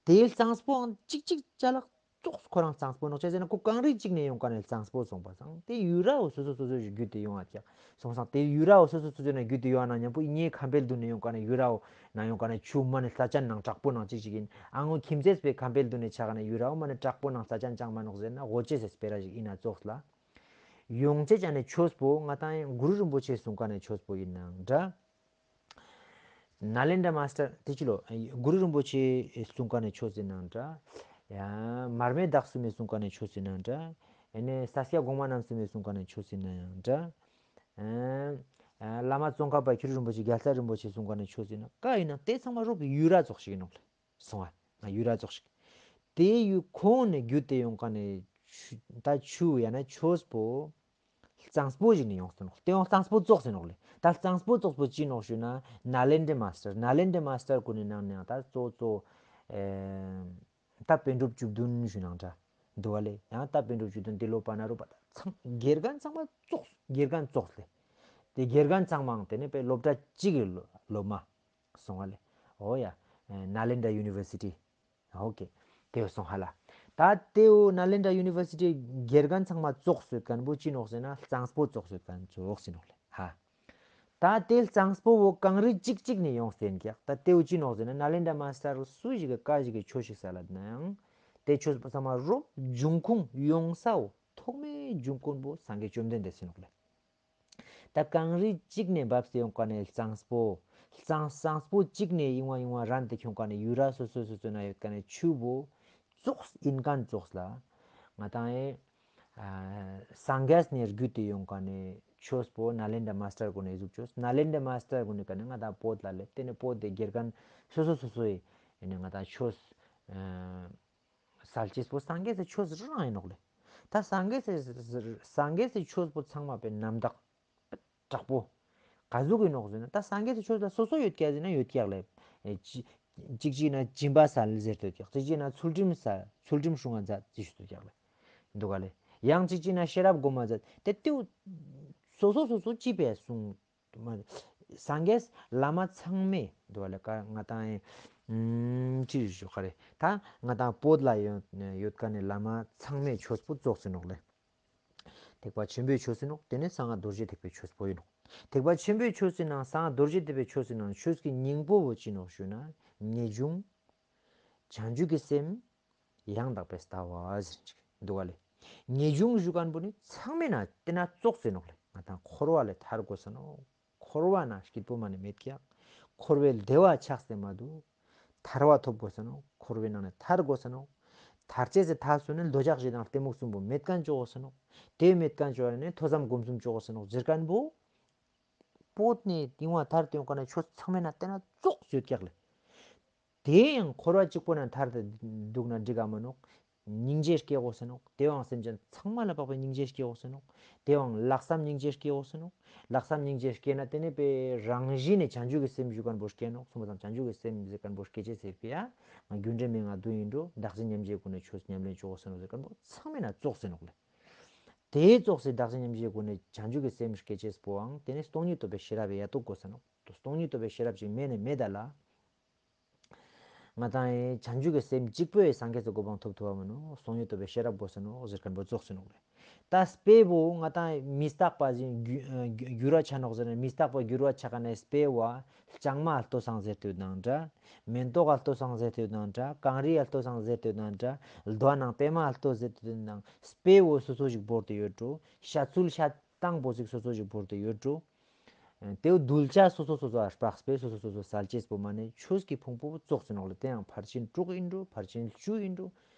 ཏེ་གཙང་པོའང་ཅིག་ཅིག་ཅ་ལག་ཙོགས་ཁོ་རང་གཙང་པོ་ནོག་ཅི་ཟེར་ན་ཁོ་གངས་རི་ཅིག་ནེ་ཡོང་ཁན་ནི་གཙང་པོ་སོང་པ་སང་ཏེ་ཡུ་ར་བོ་སོ་སོ་སོ་སོ་ཞིག་བརྒྱུད་དེ་ཡོང་བ་ཀྱག་སོང་སང་ཏེ་ཡུ་ར་བོ་སོ་སོ་སོ་སོ་ནེ་བརྒྱུད་དེ་ཡོང་བ་ན་ཉམ་པོ་ངའི་ཁང་པའི་མདུན་ནེ་ཡོང་ཁན་ནི་ཡུ་ར་བོ་ནང་ཡོང་ཁན་ནི་ཆུ་མ་ནེ་རྩ་ཅན་ནང་དྲག་པོ་ནང་ཅིག་ཅིག་ཨིན། ཨ་ངོ་ཁྱིམ་མཚེས་པའི་ཁང་པའི་མདུན་ནེ་ཆ་ཁན་ནི་ཡུ་ར་བོ་མ་ནེ་དྲག་པོ་ནང་རྩ་ཅན་ཅང་མ་ནོག་ཟེར་ན་རྒོད་ཅེས་སི་སྤེ་ར་ཞིག་ཨིན་ན་ཙོགས་ལ། ཡོང་ཅེས་ཅན་ནི་ཆོས་པོ་ང་ཏང་གུ་རུ་རིན་པོ་ཆེ་གསུང་ཁན་ནི་ཆོས་པོ་ཨིན་ནའང་འདྲ། ནཱ་ལེནྡྲ་མཱ་སྟར་ཏེ་ཅི་ལོ་གུ་རུ་རིན་པོ་ཆེ་གསུང་ཁན་ནི་ཆོས་ཨིན་ནའང་འདྲ། ཡང་མར་མེ་དྭགས་གསུམ་མི་གསུང་ཁན་ནི་ཆོས་ཨིན་ནའང་འདྲ། ཨེ་ནེ་ས་སྐྱ་གོང་མ་རྣམ་གསུམ་མི་གསུང་ཁན་ནི་ཆོས་ཨིན་ནའང་འདྲ། ཨ་བླ་མ་ཙོང་ཁ་པ་ཁྱི་རོ་རིན་པོ་ཆེ་རྒྱལ་ཚ་རིན་པོ་ཆེ་གསུང་ཁན་ནི་ཆོས་ཨིན་ན་ཀ་ཨིན་ན་ཏེ་ཚང་མ་རོབ་ཡུ་ར་ཙོགས་ཤིག་ཨིན་ནོག་ལེ། སོང་ང་ཡུ་ར་ཙོགས་ཤིག་ཏེ་ཡུ་ཁོང་ནེ་བརྒྱུད་དེ་ཡོང་ཁན་ནི་ཆུ་ད་ཆུ་ཡང་ན་ཆོས་པོ་གཙང་པོ་ཞིག་ནེ་ཡོངས་ཏེ་ནོག་ཏེ་ཡང་གཙང་པོ་ཙོགས་ཨིན་ནོག་ལེ། ད་གཙང་པོ་ཙོགས་པོ་ཅི་ནོག་ཞུ་ན་ནཱ་ལེནྡྲ་མཱ་སྟར་ནཱ་ལེནྡྲ་མཱ་སྟར་གུན་ནི་ནང་ནེ་ཡང་ད་གཙོ་གཙོ་ཨེ་ད་པཎ་གྲུབ་བཅུ་བདུན་ཞུ་ནའང་འདྲ་འདུག་པ་ལེ། ཡང་ད་པཎ་གྲུབ་བཅུ་བདུན་ཏེ་ལོ་པ་ན་རོ་པ་ད་ཚང་དགེ་རྒན་ཚང་མ་ཙོགས་དགེ་རྒན་ཙོགས་ལེ། ཏེ་དགེ་རྒན་ཚང་མའང་ཏེ་ནེ་པེ་སློབ་གྲྭ་གཅིག་གི་སློབ་མ། སོང་བ་ལེ། འོ་ཡ། ནཱ་ལེནྡྲ་ཡུ་ནི་ཝར་སི་ཊི། ཨོ་ཀེ། ཏེ་བོ་སོང་ཧ་ལ། ད་ཏེ་བོ་ནཱ་ལེནྡྲ་ཡུ་ནི་ཝར་སི་ཊི་དགེ་རྒན་ཚང་མ་ཙོགས་ཡོད་ཁན་བོ་ཅི་ནོག་ཟེར་ན་གཙང་པོ་ཙོགས་ཡོད་ཁན་ཙོགས་ཨིན་ནོག་ལེ། ཧ། ད་ཏེ་གཙང་པོ་བོ་གངས་རི་ཅིག་ཅིག་ནེ་ཡོངས་ཏེ་ཨིན་ཀྱག་ད་ཏེ་བོ་ཅི་ནོག་ཟེར་ན་ནཱ་ལེནྡྲ་མཱ་སྟར་སུ་ཞིག་གི་ཀ་ཞིག་གི་ཆོས་ཤིག་སལ་ལད་ནའང་ཏེ་ཆོས་པོ་ཚང་མ་རོབ་འབྱུང་ཁུངས་ཡོང་ས་བོ་ཐོག་མའི་འབྱུང་ཁུངས་བོ་སངས་རྒྱས་བཅོམ་ལྡན་འདས་ཨིན་ནོག་ལེ། ད་གངས་རི་གཅིག་ནེ་བབས་ཏེ་ཡོང་ཁན་ནི་གཙང་པོ། གཙང་གཙང་པོ་གཅིག་ནེ་ཡིན་བ་ཡིན་བ་རན་ཏེ་ཁྱོང་ཁན་ནི་ཡུ་ར་སོ་སོ་སོ་སོ་ན་ཡོད་ཁན་ནི་ཆུ་བོ་ཙོགས་ཨིན་ཁན་ཙོགས་ལ། ང་ཏང་ཨེ་ཨ་སངས་རྒྱས་ནེ་བརྒྱུད་དེ་ཡོང་ཁན་ནི་ཆོས་པོ་ནཱ་ལེནྡྲ་མཱ་སྟར་གུན་ནི་ཟུག་ཆོས་ནཱ་ལེནྡྲ་མཱ་སྟར་གུན་ནི་ཀ་ནེ་ང་ཏང་བོད་ལ་ལེབས་ཏེ་ནེ་བོད་དི་དགེ་རྒན་སོ་སོ་སོ་སོའི་ཨེ་ནེ་ང་ཏང་ཆོས་ཨ་ སལ་ཅེས་པོ་སངས་རྒྱས་སི་ཆོས་རང་ཨིན་ནོག་ལེ། ད་སངས་རྒྱས་སི་སངས་རྒྱས་སི་ཆོས་པོ་ཚང་མ་པའི་རྣམ་དག་དྲག་པོ་ག་ཟུག་ཨིན་ནོག་ཟེར་ན། ད་སངས་རྒྱས་སི་ཆོས་ལ་སོ་སོ་ཡོད་ཀྱག་ཟེར་ན་ཡོད་ཀྱག་ལེ། ཨེ་ཅི་ཅིག་ཅིག་ན་སྦྱིན་པ་སལ་ཟེར་ཏེ་ཡོད་ཀྱག་ཅིག་ཅིག་ན་ཚུལ་ཁྲིམས་སལ་ཚུལ་ཁྲིམས་སྲུང་ང་མཛད་ཅི་ཞུ་ཏེ་ཡོད་ཀྱག་ལེ། འདུག་ག་ལེ། ཡང་ཅིག་ཅིག་ན་ཤེས་རབ་སྒོམ་མ་མཛད་དེ་ཏེའུ་སོ་སོ་སོ་སོ་ཅི་པའི་གསུང་མ་སངས་རྒྱས་བླ་མ་ཚང་མས་འདུག་ག་ལེ། ཀ་ང་ཏང་ཨེ་ཨུམ་ཅི་ཞུ་ག་རེ། ད་ང་ཏང་བོད་ལ་ཡོད་ཡོད་མཁན་ནི་བླ་མ་ཚང་མའི་ཆོས་པོ་ཙོགས་ཨིན་ནོག་ལེ། ཐེག་པ་ཆེན་པོའི་ཆོས་ཨིན་ནོག་དེ་ནས་གསང་སྔགས་རྡོ་རྗེ་ཐེག་པའི་ཆོས་པོ་ཨིན་ནོག་ཐེག་པ་ཆེན་པོའི་ཆོས་ཨིན་ནང་གསང་སྔགས་རྡོ་རྗེ་ཐེག་པའི་ཆོས་ཨིན་ནང་ཆོས་ཀྱི་སྙིང་པོ་བོ་ཅི་ནོག་ཞུ་ན་ངེས་འབྱུང་། བྱང་ཆུབ་ཀྱི་སེམས། ཡང་དག་པའི་ལྟ་བ་ཟེར་ཅིག་འདུག་ག་ལེ། ངེས་འབྱུང་ཞུ་མཁན་པོ་ནི་ཚང་མའི་ནང་དེ་ན་ཙོགས་ཨིན་ནོག་ལེ། ང་ཏང་འཁོར་བ་ལས་ཐར་དགོས་ས་ནོག་འཁོར་བ་ན་སྐྱིད་པོ་མ་ནེ་མེད་ཀྱག་འཁོར་བའི་བདེ་བ་ཆགས་ཏེ་མ་འདུག་ཐར་བ་ཐོབ་དགོས་ས་ནོག་འཁོར་བའི་ནང་ནས་ཐར་དགོས་ས་ནོག་ཐར་ཅེས་སི་ཐབས་སུ་ནི་འདོད་ཆགས་ཞེ་སྡང་གཏི་མུག་གསུམ་པོ་མེད་མཁན་ཅོ་དགོས་ས་ནོག་དེ་མེད་མཁན་ཅོ་བ་ནི་ཐོས་བསམ་སྒོམ་གསུམ་ཅོ་དགོས་ས་ནོག་ཟེར་མཁན་པོ། བོད་ནས་དེང་བ་ཐར་ཏེ་ཡོང་མཁན་ནི་ཆོས་ཚང་མའི་ནང་དེ་ན་ཙོགས་ཡོད་ཀྱག་ལེ། དེ་ཡང་འཁོར་བ་གཅིག་པོ་ན་ཐར་ཏེ་འདུག་ན་འགྲིག་ག་མ་ནོག་སྙིང་རྗེ་སྐྱེ་དགོས་ས་ནོག་དེ་བའང་སེམས་ཅན་ཚང་མ་ལ་དཔག་པའི་སྙིང་རྗེ་སྐྱེ་དགོས་ས་ནོག་དེ་བའང་ལྷག་བསམ་སྙིང་རྗེ་སྐྱེ་དགོས་ས་ནོག་ལྷག་བསམ་སྙིང་རྗེ་སྐྱེ་ན་དེ་ནས་པའི་རང་བཞིན་ནས་བྱང་ཆུབ་ཀྱི་སེམས་ཞུ་མཁན་པོ་སྐྱེ་ནོག་གསུངས་པ་དང་བྱང་ཆུབ་ཀྱི་སེམས་ཟེར་མཁན་པོ་སྐྱེ་ཅེས་ཟེར་པའི་ཡ་ང་རྒྱུ་འབྲས་མན་ངག་བདུན་ཨིན་འགྲོ། བདག་གཞན་མཉམ་བརྗེའི་སྒོ་ནས་ཆོས་མཉམ་ལེན་ཅོ་དགོས་ས་ནོག་ཟེར་མཁན་པོ་ཚང་མའི་ནང་ཙོགས་ཨིན་ནོག་ལེ། དེའི་ཙོགས་སི་བདག་གཞན་མཉམ་བརྗེའི་སྒོ་ནས་བྱང་ཆུབ་ཀྱི་སེམས་སྐྱེ་ཅེས་པོའང་དེ་ནི་སྟོང་ཉིད་རྟོགས་པའི་ཤེས་རབ་ཡ་ཏོ་དགོས་ས་ནོག་སྟོང་ཉིད་རྟོགས་པའི་ཤེས་རབ་ཅིག་མེད་ནས་མེད་ད་ལ། ང་ཏང་ཨེ་བྱང་ཆུབ་ཀྱི་སེམས་གཅིག་པོས་སངས་རྒྱས་སི་གོ་འཕང་ཐོབ་ཐུབ་པ་མ་ནོག་སྟོང་ཉིད་རྟོགས་པའི་ཤེས་རབ་དགོས་ས་ནོག་ཟེར་མཁན་པོ་ཙོགས་ཨིན་ནོག་ལེ། ད་དཔེ་བོ་ང་ཏང་མི་རྟག་པ་ཞིག་འགྱུར་བ་ཆ་ནོག་ཟེར་ན་མི་རྟག་པ་འགྱུར་བ་ཆ་མཁན་ནི་དཔེ་བོ་ལྕང་མ་ལྟོས་སང་ཟེར་དུས་དང་འདྲ། མེན་ཏོག་ལྟོས་སང་ཟེར་དུས་དང་འདྲ། གངས་རི་ལྟོས་སང་ཟེར་དུས་དང་འདྲ། རྡོ་ནང་པད་མ་ལྟོས་ཟེར་དུས་དང་དཔེ་བོ་སོ་སོ་ཞིག་བོར་ཏེ་ཡོད་འགྲོ། བཤད་ཚུལ་བཤད་སྟངས་པོ་ཞིག་སོ་སོ་ཞིག་བོར་ཏེ་ཡོད་འགྲོ། དེའུ་གདུལ་བྱ་སོ་སོ་སོ་སོ་ཨ་སྤགས་པས་སོ་སོ་སོ་སོ་སལ་ཅེས་པོ་མ་ནེ་ཆོས་ཀྱི་ཕུང་པོ་ཙོགས་ཨིན་ནོག་ལེ། དེ་ཡང་ཕར་ཕྱིན་དྲུག་ཨིན་འགྲོ། ཕར་ཕྱིན་བཅུ་ཨིན་འགྲོ།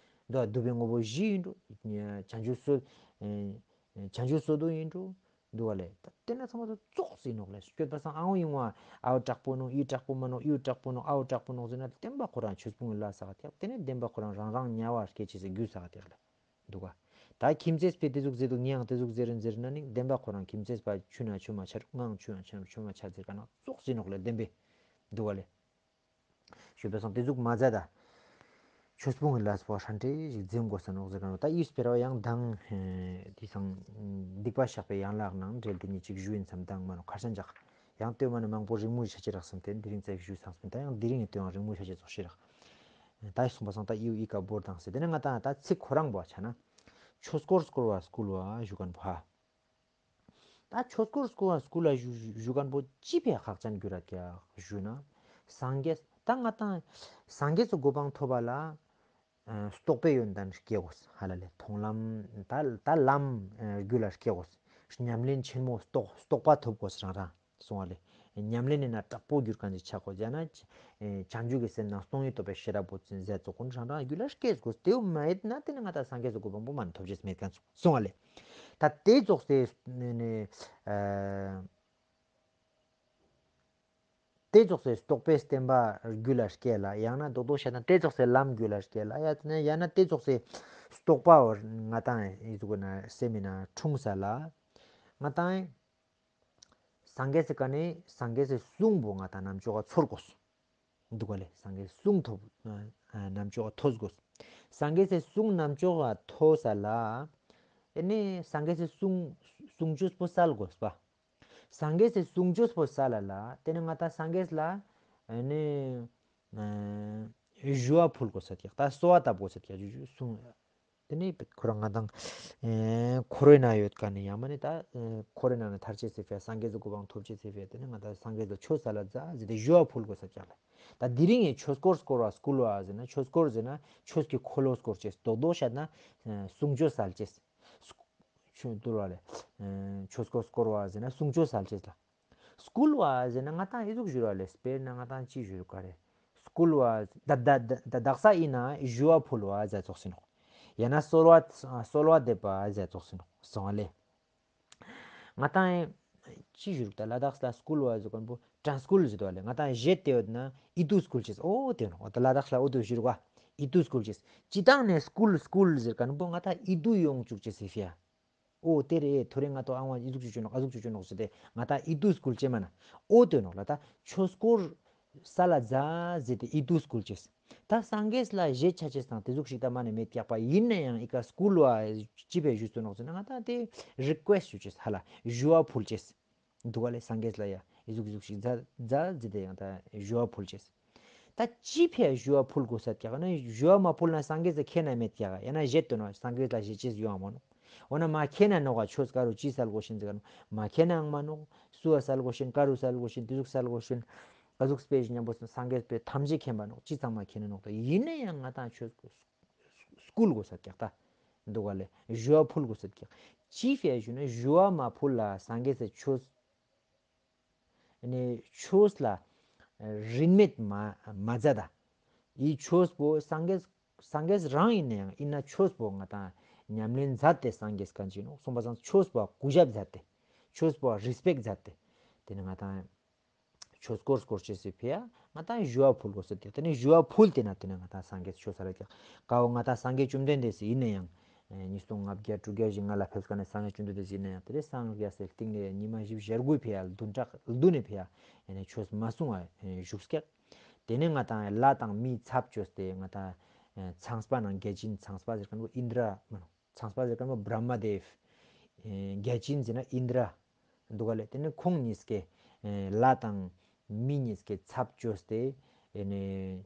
འདུག་ག་སྡུག་པའི་དངོས་པོ་བཞི་ཨིན་འགྲོ། བྱང་ཆུབ་སོ་བྱང་ཆུབ་སོ་བདུན་ཨིན་འགྲོ། འདུག་ག་ལེ། ད་དེ་ན་ཚང་མ་ཙོགས་ཨིན་ནོག་ལེ། སྐྱོད་པ་སང་ཨའོ་ཡིན་བ་ཨའོ་དྲག་པོ་ནོག་ཨི་དྲག་པོ་མ་ནོག་ཨིའུ་དྲག་པོ་ནོག་ཨའོ་དྲག་པོ་ནོག་ཟེར་ན་བདེན་པ་ཁོ་རང་ཆོས་སྤོང་གི་ལ་ས་ག་ཐེག་དེ་ནི་བདེན་པ་ཁོ་རང་རང་རང་དམྱལ་བ་སྐྱེ་ཅེས་སི་རྒྱུ་ས་ག་ཐེག་ལེ། འདུག་ག་ད་ཁྱིམ་མཚེས་པས་དེ་ཟུག་ཟེར་འདུག་ངའང་དེ་ཟུག་ཟེར་རིན་ཟེར་ན་ནི་བདེན་པ་ཁོ་རང་ཁྱིམ་མཚེས་པ་ཆུ་ན་ཆུ་མ་ཆ་རུག་ངའང་ཆུ་ན་ཆུ་མ་ཆ་ཟེར་ག་ན་ཙོགས་ཨིན་ནོག་ལེ། བདེན་པས། འདུག་ག་ལེ། ཞུ་བ་སང་དེ་ཟུག་མ་མཛད་ད། ཆོས་སྤོང་གི་ལས་པོ་ཧྲན་ཏེ་ཞིག་འཛེམ་དགོས་ས་ནོག་ཟེར་ག་ནོག་ད་ཨི་སྤེ་ར་བ་ཡང་དང་དེ་སང་སྡིག་པ་བཤགས་པའི་ཡན་ལག་ནང་འབྲེལ་དེ་ཉིད་ཅིག་ཞུ་ཡིན་བསམ་དང་མ་ནོག་ཁར་ཆ་འཇག་ཡང་ལྟོས་མ་ནི་མང་པོ་རིང་མོ་ཞིག་ཆ་ཅེས་རག་བསམ་སྟེ་དེ་རིང་ཙེག་ཞུ་བསམ་སྟེ་ད་ཡང་དེ་རིང་ལྟོས་ཡང་རིང་མོ་ཆ་ཅེས་ཙོགས་ཤིག་རག་ད་ཡི་གསུངས་པ་སང་ད་ཨི་བོ་ཨི་ཀ་བོར་དང་ཟེར་དེ་ནི་ང་ད་ད་ཚིག་ཁོ་རང་བོ་ཆ་ན། ཆོས་སྐོར་སྐོར་བ་སྐུལ་བ་ཞུ་མཁན་བོ་ཧ། ད་ཆོས་སྐོར་སྐོར་བ་སྐུལ་བ་ཞུ་ཞུ་མཁན་བོ་ཅི་ཕི་ཡ་ཁག་ཅན་གྱུར་ར་ཀྱག་ཞུ་ན། སངས་རྒྱས་ད་ང་ཏང་སངས་རྒྱས་སི་གོ་འཕང་ཐོབ་པ་ལ་ཨ་རྟོགས་པའི་ཡོན་ཏན་སྐྱེ་དགོས་ཧ་ལ་ལེ། མཐོང་ལམ་ད་ད་ལམ་ཨ་རྒྱུད་ལ་སྐྱེ་དགོས། ཉམས་ལེན་ཆེན་མོ་རྟོགས་རྟོགས་པ་ཐོབ་དགོས་རང་རང་གསུངས་པ་ལེ། ཉམས་ལེན་ནི་ན་དྲག་པོ་གྱུར་མཁན་ཅིག་ཆགས་དགོས་ཡང་ན་བྱང་ཆུབ་ཀྱི་སེམས་ནང་སྟོང་ཉིད་རྟོགས་པའི་ཤེས་རབ་པོ་ཅི་མཛད་ཙོགས་ཀུན་རང་རང་རྒྱུད་ལ་སྐྱེ་དགོས། དེའུ་མ་ཡིན་ན་དེ་ནི་ང་ཏང་སངས་རྒྱས་སི་གོ་འཕང་པོ་མ་ནི་ཐོབ་ཅེས་མེད་མཁན་གསུངས་པ་ལེ། ད་དེ་ཙོགས་སེ་ནི་ནི་ཨ་དེ་ཙོགས་སེ་རྟོགས་པའི་བསྟན་པ་རྒྱུད་ལ་སྐྱེ་ལ་ཡང་ན་རྡོག་རྡོག་བཤད་ན་དེ་ཙོགས་སེ་ལམ་རྒྱུད་ལ་སྐྱེ་ལ་ཡང་ན་དེ་ཙོགས་སེ་རྟོགས་པ་བོ་ང་ཏང་ཨི་ཟུག་ན་སེམས་མི་ན་འཁྲུངས་ས་ལ་ང་ཏང་སངས་རྒྱས་སི་ཀ་ནེ་སངས་རྒྱས་སི་གསུང་བོ་ང་ཏང་རྣམ་ཅོག་ག་ཚོར་དགོས། འདུག་ག་ལེ། སངས་རྒྱས་གསུང་ཐོབ་ཨ་རྣམ་ཅོག་ཐོས་དགོས། སངས་རྒྱས་སི་གསུང་རྣམ་ཅོག་ཐོས་ས་ལ། ཨེ་ནི་སངས་རྒྱས་སི་གསུང་གསུང་ཆོས་པོ་སལ་དགོས་པ། སངས་རྒྱས་སི་གསུང་ཆོས་པོ་སལ་ལ་ལ་དེ་ནི་ང་ཏང་སངས་རྒྱས་ལ་ཨེ་ནི་ཨ་ཞུ་བ་ཕུལ་དགོས་ས་ཀྱག་ད་གསོལ་བ་བཏབ་དགོས་ས་ཀྱག་ཞུ་ཞུ་གསུང་། དེ་ནི་ཁོ་རང་ང་ཏང་ཨེ་འཁོར་བའི་ནང་ཡོད་མཁན་ནི་ཡང་མ་ནི་ད་ཨེ་འཁོར་བའི་ནང་ནེ་ཐར་ཅེས་སི་ཕི་ཡ་སངས་རྒྱས་སི་གོ་འཕང་ཐོབ་ཅེས་སི་ཕི་ཡ་དེ་ནི་ང་ཏང་སངས་རྒྱས་ལ་ཆོས་སལ་ལ་མཛད་ཟེར་ཏེ་ཞུ་བ་ཕུལ་དགོས་ས་ཀྱག་ལེ། ད་དེ་རིང་ངི་ཆོས་སྐོར་སྐོར་བ་སྐུལ་བ་ཟེར་ན་ཆོས་སྐོར་ཟེར་ན་ཆོས་ཀྱི་འཁོར་ལོ་སྐོར་ཅེས་རྡོག་རྡོག་བཤད་ན་ཨེ་གསུང་ཆོས་སལ་ཅེས། ཆོས་འདུལ་བ་ལེ། ཨེ་ཆོས་སྐོར་སྐོར་བ་ཟེར་ན་གསུང་ཆོས་སལ་ཅེས་ལ། སྐུལ་བ་ཟེར་ན་ང་ཏང་ཨི་ཟུག་ཞུ་ར་ལེ། དཔེར་ན་ང་ཏང་ཅི་ཞུ་རུ་ག་རེ། སྐུལ་བ་ད་ད་ད་དག་ས་ཨིན་ན་ཞུ་བ་ཕུལ་བ་ཟེར་ཙོགས་ཨིན་ནོག་ཡང་ན་གསོལ་བ་གསོལ་བ་འདེབས་པ་ཟེར་ཙོགས་ཨིན་ནོག་སོང་བ་ལེ། ང་ཏང་ཅི་ཞུ་རུ་ད་ལ་དྭགས་ལ་སྐུལ་བ་ཟེར་མཁན་པོ་དྲན་སྐུལ་ཟེར་དོ་ལེ། ང་ཏང་བཞེད་དེ་ཡོད་ན་ཨི་ཏུ་སྐུལ་ཅེས་འོ་དེ་ནོག་ད་ལ་དྭགས་ལ་འོ་དུ་ཞུ་རུ་ག་ཨིད་ཏུ་སྐུལ་ཅེས། སྤྱིར་བཏང་ནེ་སྐུལ་སྐུལ་ཟེར་ཁན་བོ་ང་ཏང་ཨིད་ཏུ་ཡོང་ཅུག་ཅེས་སི་ཕི་ཡ། འོ་དེ་རེད། ཐོ་རེ་ང་ཏོ་ཨ་ཝ་ཨི་ཟུག་ཅིག་ཅོ་ནོག་ཨ་ཟུག་ཅིག་ཅོ་ནོག་ཟེར་ཏེ་ང་ཏང་ཨིད་ཏུ་སྐུལ་ཅེས་མ་ན། འོ་དེ་ནོག་ལ་ད་ཆོས་སྐོར་ས་ལ་ཛ་ཟེར་ཏེ་ཨིད་ཏུ་སྐུལ་ཅེས། ད་སངས་རྒྱས་ལ་ཞེ་ཆ་ཅེས་དང་དེ་ཟུག་ཞིག་ད་མ་ནེ་མེད་ཀྱག་པ། ཡིན་ན་ཡང་ཨི་ཀ་སྐུལ་བ་ཅི་ཕི་ཡ་ཞུས་ཏེ་ནོག་ཟེར་ན་ང་ཏང་དེ་རི་ཀུ་ཨེསྟ་ཞུ་ཅེས། ཧ་ལ་ཞུ་བ་ཕུལ་ཅེས། འདུག་ག་ལེ། སངས་རྒྱས་ལ་ཡ་ཨི་ཟུག་ཨི་ཟུག་ཞིག་ཛ་ཛ་ཟེར་ཏེ་ཡང་ད་ཞུ་བ་ཕུལ་ཅེས། ད་ཅི་ཕི་ཡ་ཞུ་བ་ཕུལ་དགོས་ས་ཀྱག་ན། ཞུ་བ་མ་ཕུལ་ན་སངས་རྒྱས་ལ་མཁྱེན་ན་མེད་ཀྱག་ཡང་ན་བཞེད་དོ་ན་སངས་རྒྱས་ལ་བཞེད་ཅེས་ཡོང་བ་མ་ནོག་འོ་ན་མ་མཁྱེན་ན་ནོག་ག་ཆོས་ཀ་རུ་ཅི་སལ་དགོས་ཤེས་ཟེར་ག་ནོག་མ་མཁྱེན་ནའང་མ་ནོག་སུ་བ་སལ་དགོས་ཤེས་ཀ་རུ་སལ་དགོས་ཤེས་དེ་ཟུག་སལ་དགོས་ཤེས་ཨ་ཟུག་སྤེ་ཞིག་ཉམ་པོ་སངས་རྒྱས་པའི་ཐམས་ཅད་མཁྱེན་པ་ནོག་ཅི་ཚང་མ་མཁྱེན་ན་ནོག་ད་ཡིན་ན་ཡང་ང་ཏང་ཆོས་སྐུལ་དགོས་ས་ཀྱག་ད། འདུག་ག་ལེ། ཞུ་བ་ཕུལ་དགོས་ས་ཀྱག་ཅི་ཕི་ཡ་ཞུ་ན་ཞུ་བ་མ་ཕུལ་ལ་སངས་རྒྱས་སི་ཆོས་ནི་ཆོས་ལ་རིན་མེད་མ་མ་མཛད་ད། ཡི་ཆོས་པོ་སངས་རྒྱས་སངས་རྒྱས་རང་ཡིན་ན་ཡང་ཡིན་ན་ཆོས་པོ་ང་ཏང་ཉམས་ལེན་མཛད་དེ་སངས་རྒྱས་གང་ཅི་ནོག་གསུངས་པ་སང་ཆོས་པོ་གུས་ཞབས་མཛད་དེ་ཆོས་པོ་རི་སྤེག་མཛད་དེ་དེ་ནི་ང་ཏང་ཆོས་སྐོར་སྐོར་ཅེས་སི་ཕི་ཡ་ང་ཏང་ཞུ་བ་ཕུལ་དགོས་ཟེར་ཏེ་དེ་ནི་ཞུ་བ་ཕུལ་ཏེ་ན་དེ་ནི་ང་ཏང་སངས་རྒྱས་ཆོས་ས་ར་ཀྱག་ཀ་བོ་ང་ཏང་སངས་རྒྱས་བཅོམ་ལྡན་འདས་སི་ཡིན་ན་ཡང་ཉིས་སྟོང་ལྔ་བརྒྱ་དྲུག་བརྒྱ་ཞིག་ང་ལ་ཕེབས་ཀ་ནས་སངས་རྒྱས་བཅོམ་ལྡན་འདས་སི་ཡིན་ན་ཡང་དེ་རེ་སངས་རྒྱས་སི་སྟིང་ནེ་ཉི་མ་བཞི་བཅུ་ཞེ་དགུའི་ཕི་ཡ་བདུན་ཕྲག་བདུན་ནི་ཕི་ཡ་ཆོས་མ་གསུང་བ་བཞུགས་ཀྱག་དེ་ནས་ང་ཏང་ལྷ་དང་མིའི་ཚབ་བཅོས་ཏེ་ང་ཏང་ཚངས་པ་ནང་བརྒྱ་བྱིན་ཚངས་པ་ཟེར་ཁན་བོ་ཨིནྡྲ་མ་ནོག་ཚངས་པ་ཟེར་ཁན་བོ་བྲཧྨ་དེབ། བརྒྱ་བྱིན་ཟེར་ན་ཨིནྡྲ། འདུག་ག་ལེ། དེ་ནས་ཁོང་གཉིས་ཀས་ལྷ་དང་མི་གཉིས་ཀས་ཚབ་བཅོས་ཏེ་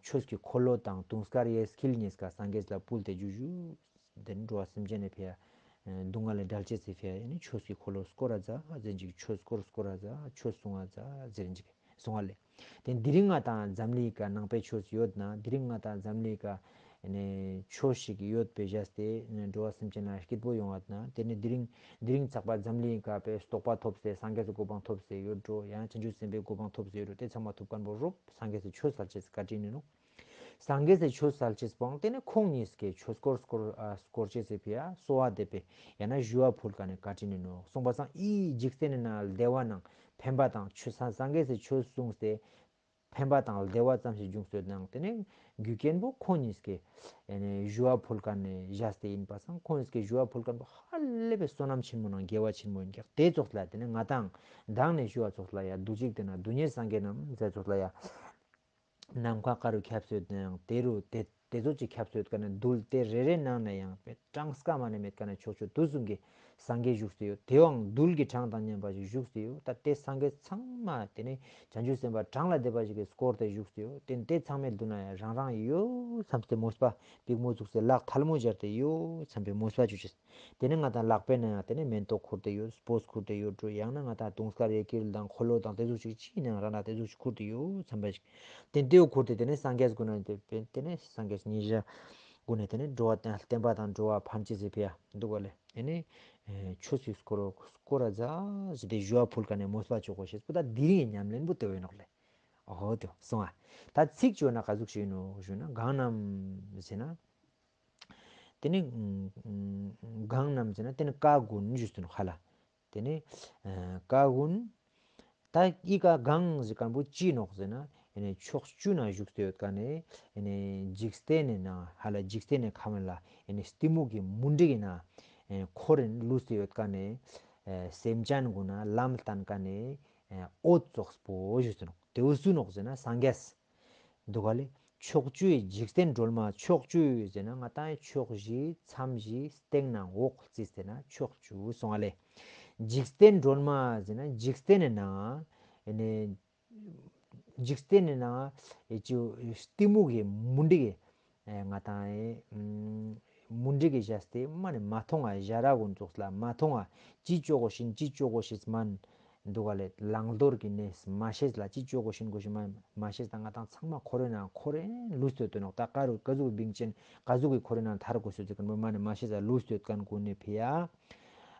ཆོས་ཀྱི་འཁོར་ལོ་དང་དུང་དཀར་གཡས་འཁྱིལ་གཉིས་ཀ་སངས་རྒྱས་ལ་ཕུལ་ཏེ་བཞུགས་བཞུགས། དེ་ནས་འགྲོ་བ་སེམས་ཅན་ནི་ཕི་ཡ་སྡུག་བསྔལ་ལས་བསྒྲལ་ཅེས་སི་ཕི་ཡ་ཆོས་ཀྱི་འཁོར་ལོ་སྐོར་ར་ཛ་ཟེར་ཅིག་ཆོས་སྐོར་སྐོར་ར་ཛ་ཆོས་གསུང་བ་ཛ་ཟེར་ཅིག་གསུང་བ་ལེ། དེ་དེ་རིང་ང་ཏང་འཛམ་གླིང་ཀ་ནང་པའི་ཆོས་ཡོད་ན་དེ་རིང་ང་ཏང་འཛམ་གླིང་ཀ་ཆོས་ཤིག་ཡོད་པའི་བཞག་སྟེ་འགྲོ་བ་སེམས་ཅན་ལ་སྐྱིད་པོ་ཡོང་བ་ན་དེ་ནི་དེ་རིང་དེ་རིང་ཚག་པ་འཛམ་གླིང་ཀ་པའི་རྟོགས་པ་ཐོབ་སྟེ་སངས་རྒྱས་སི་གོ་འཕང་ཐོབ་སྟེ་ཡོད་འགྲོ། ཡང་བྱང་ཆུབ་སེམས་དཔའི་གོ་འཕང་ཐོབ་སྟེ་ཡོད་འགྲོ། དེ་ཚང་མ་ཐོབ་ཁན་བོ་རུབ་སངས་རྒྱས་སི་ཆོས་སལ་ཅེས་བཀའ་དྲིན་ཡིན་ནོག་སངས་རྒྱས་སི་ཆོས་སལ་ཅེས་པོའང་དེ་ནི་ཁོང་གཉིས་ཀས་ཆོས་སྐོར་སྐོར་ཨ་སྐོར་ཅེས་སི་ཕི་ཡ་གསོལ་བ་འདེབས་པའི་ཡང་ན་ཞུ་བ་ཕུལ་ཁན་ནི་བཀའ་དྲིན་ཡིན་ནོག་གསུངས་པ་སང་ཨི་འཇིག་རྟེན་ནི་ནང་བདེ་བ་ནང་ཕན་པ་དང་ཆོས་སངས་སངས་རྒྱས་སི་ཆོས་གསུངས་ཏེ་ཕན་པ་དང་བདེ་བ་ཙམ་ཞིག་འབྱུང་སྟེ་ཡོད་ནའང་དེ་ནི་རྒྱུ་རྐྱེན་པོ་ཁོང་གཉིས་ཀས་ཨེ་ནི་ཞུ་བ་ཕུལ་ཁན་ནི་བཞག་སྟེ་ཡིན་པ་སང་ཁོང་གཉིས་ཀས་ཞུ་བ་ཕུལ་ཁན་པོ་ཧ་ལས་པའི་བསོད་ནམས་ཆེན་མོ་ནང་དགེ་བ་ཆེན་མོ་ཡིན་ཀྱག་དེ་ཙོགས་ལ་དེ་ནི་ང་ཏང་མདང་ནས་ཞུ་བ་ཙོགས་ལ་ཡ་དུག་ཅིག་དེ་ན་རྡུལ་སྙེད་སངས་རྒྱས་རྣམས་ཟེར་ཙོགས་ལ་ཡ། ནམ་མཁའ་ཀ་རུ་ཁྱབ་སོད་ནའང་དེ་རུ་དེ་དེ་ཚོ་ཅིག་ཁྱབ་སོད་ཀ་ནས་རྡུལ་དེ་རེ་རེ་ནང་ན་ཡང་པའི་གྲངས་ཀ་མ་ནས་མེད་ཀ་ནས་ཕྱོགས་ཕྱོགས་དུས་གསུམ་གྱི་སངས་རྒྱས་བཞུགས་ཏེ་ཡོད། དེའང་རྡུལ་གྱི་གྲངས་དང་མཉམ་པ་ཞིག་བཞུགས་ཏེ་ཡོད། ད་དེ་སངས་རྒྱས་ཚང་མ་དེ་ནི་བྱང་ཆུབ་སེམས་དཔའ་གྲངས་ལས་འདས་པ་ཞིག་གིས་བསྐོར་ཏེ་བཞུགས་ཏེ་ཡོད། དེ་དེ་ཚང་མའི་མདུན་ན་ཡང་རང་རང་ཡོད་བསམས་ཏེ་མོས་པ་པིག་མོ་བཙུགས་ཏེ་ལག་ཐལ་མོ་སྦྱར་ཏེ་ཡོད་བསམས་པའི་མོས་པ་བཅོ་ཅེས། དེ་ནས་ང་ཏང་ལག་པའི་ནང་ཡང་དེ་ནས་མེན་ཏོག་ཁུར་ཏེ་ཡོད། སྤོས་ཁུར་ཏེ་ཡོད་འགྲོ། ཡང་ན་ང་ཏང་དུང་དཀར་གཡས་འཁྱིལ་དང་འཁོར་ལོ་དང་དེ་ཟུག་ཅིག་ཅི་ཡིན་ནའང་རང་རང་དེ་ཟུག་ཅིག་ཁུར་ཏེ་ཡོད་བསམ་པ་ཞིག་དེ་དེའུ་ཁུར་ཏེ་དེ་ནས་སངས་རྒྱས་ཀུན་ནས་དེ་དེ་ནས་སངས་རྒྱས་ཉིད་བཞག་ཀུན་ནས་དེ་ནས་འགྲོ་བ་བསྟན་པ་དང་འགྲོ་བ་ཕན་ཅེས་སི་ཕི་ཡ་འདུག་ག་ལེ། དེ་ནས་ཆོས་སི་སྐོར་སྐོར་ར་ཛ་ཟེར་ཏེ་ཞུ་བ་ཕུལ་ཁན་ནི་མོས་པ་བཅོ་དགོས་ཤེས་པོ་ད་དེ་རིང་གི་ཉམས་ལེན་པོ་དེ་བོ་ཡིན་ནོག་ལེ། ཨོ་དེ་སོང་ཨ། ད་ཚིག་བཅོས་ན་ག་ཟུག་ཞིག་ཡིན་ནོག་ཞུ་ན་གང་རྣམས་ཟེར་ན། དེ་ནི་གང་རྣམས་ཟེར་ན་དེ་ནི་བཀའ་ཀུན་ཞུས་ཏེ་ནོག་ཧ་ལ། དེ་ནི་བཀའ་ཀུན། ད་ཨི་ཀ་གང་ཟེར་ཁན་བོ་ཅི་ནོག་ཟེར་ན་ཕྱོགས་བཅུ་ན་བཞུགས་ཏེ་ཡོད་ཁན་ནི་འཇིག་རྟེན་ནི་ནང་ཧ་ལ་འཇིག་རྟེན་ནི་ཁམས་ལ་གཏི་མུག་གི་མུན་དིག་གི་ནང་འཁོར་རེ་ལུས་ཏེ་ཡོད་ཁན་ནི་སེམས་ཅན་ཀུན་ན་ལམ་བསྟན་ཁན་ནི་འོད་ཙོགས་པོ་ཞུས་ཏེ་ནོག་དེ་བོ་སུ་ནོག་ཟེར་ན་སངས་རྒྱས། འདུག་ག་ལེ། ཕྱོགས་བཅུའི་འཇིག་རྟེན་སྒྲོན་མ་ཕྱོགས་བཅུ་ཟེར་ན་ང་ཏང་ཕྱོགས་བཞི་མཚམས་བཞི་སྟེང་ནང་འོག་རྩིས་ཟེར་ན་ཕྱོགས་བཅུ་སོང་བ་ལེ། འཇིག་རྟེན་སྒྲོན་མ་ཟེར་ན་འཇིག་རྟེན་ནི་ནང་ཨེ་ནི་འཇིག་རྟེན་ནི་ནང་ཨེ་ཅི་གཏི་མུག་གི་མུན་དིག་གི་ཨེ་ང་ཏང་ཨེ་མུན་དིག་གི་བཞག་སྟེ་མ་ནི་མ་མཐོང་ང་ཞ་ར་ཀུན་ཙོགས་ལ་མ་མཐོང་ང་ཅི་བཅོ་དགོས་ཤེས་ཅི་བཅོ་དགོས་ཤེས་མན། འདུག་ག་ལེ། བླང་དོར་གྱི་གནས་མ་ཤེས་ལ་ཅི་བཅོ་དགོས་ཤེས་དགོས་ཤེས་མ་མ་ཤེས་ད་ང་ཏང་ཚང་མ་འཁོར་བའི་ནང་འཁོར་རེ་ལུས་ཏེ་ཡོད་དོ་ནོག་ད་ཀ་རུ་ཀ་ཟུག་གི་བིང་ཅན་ཀ་ཟུག་གི་འཁོར་བའི་ནང་ཐར་དགོས་ཤེས་ཟེར་ཁན་བོ་མ་ནི་མ་ཤེས་ལ་ལུས་ཏེ་ཡོད་ཁན་ཀུན་ནི་ཕི་ཡ།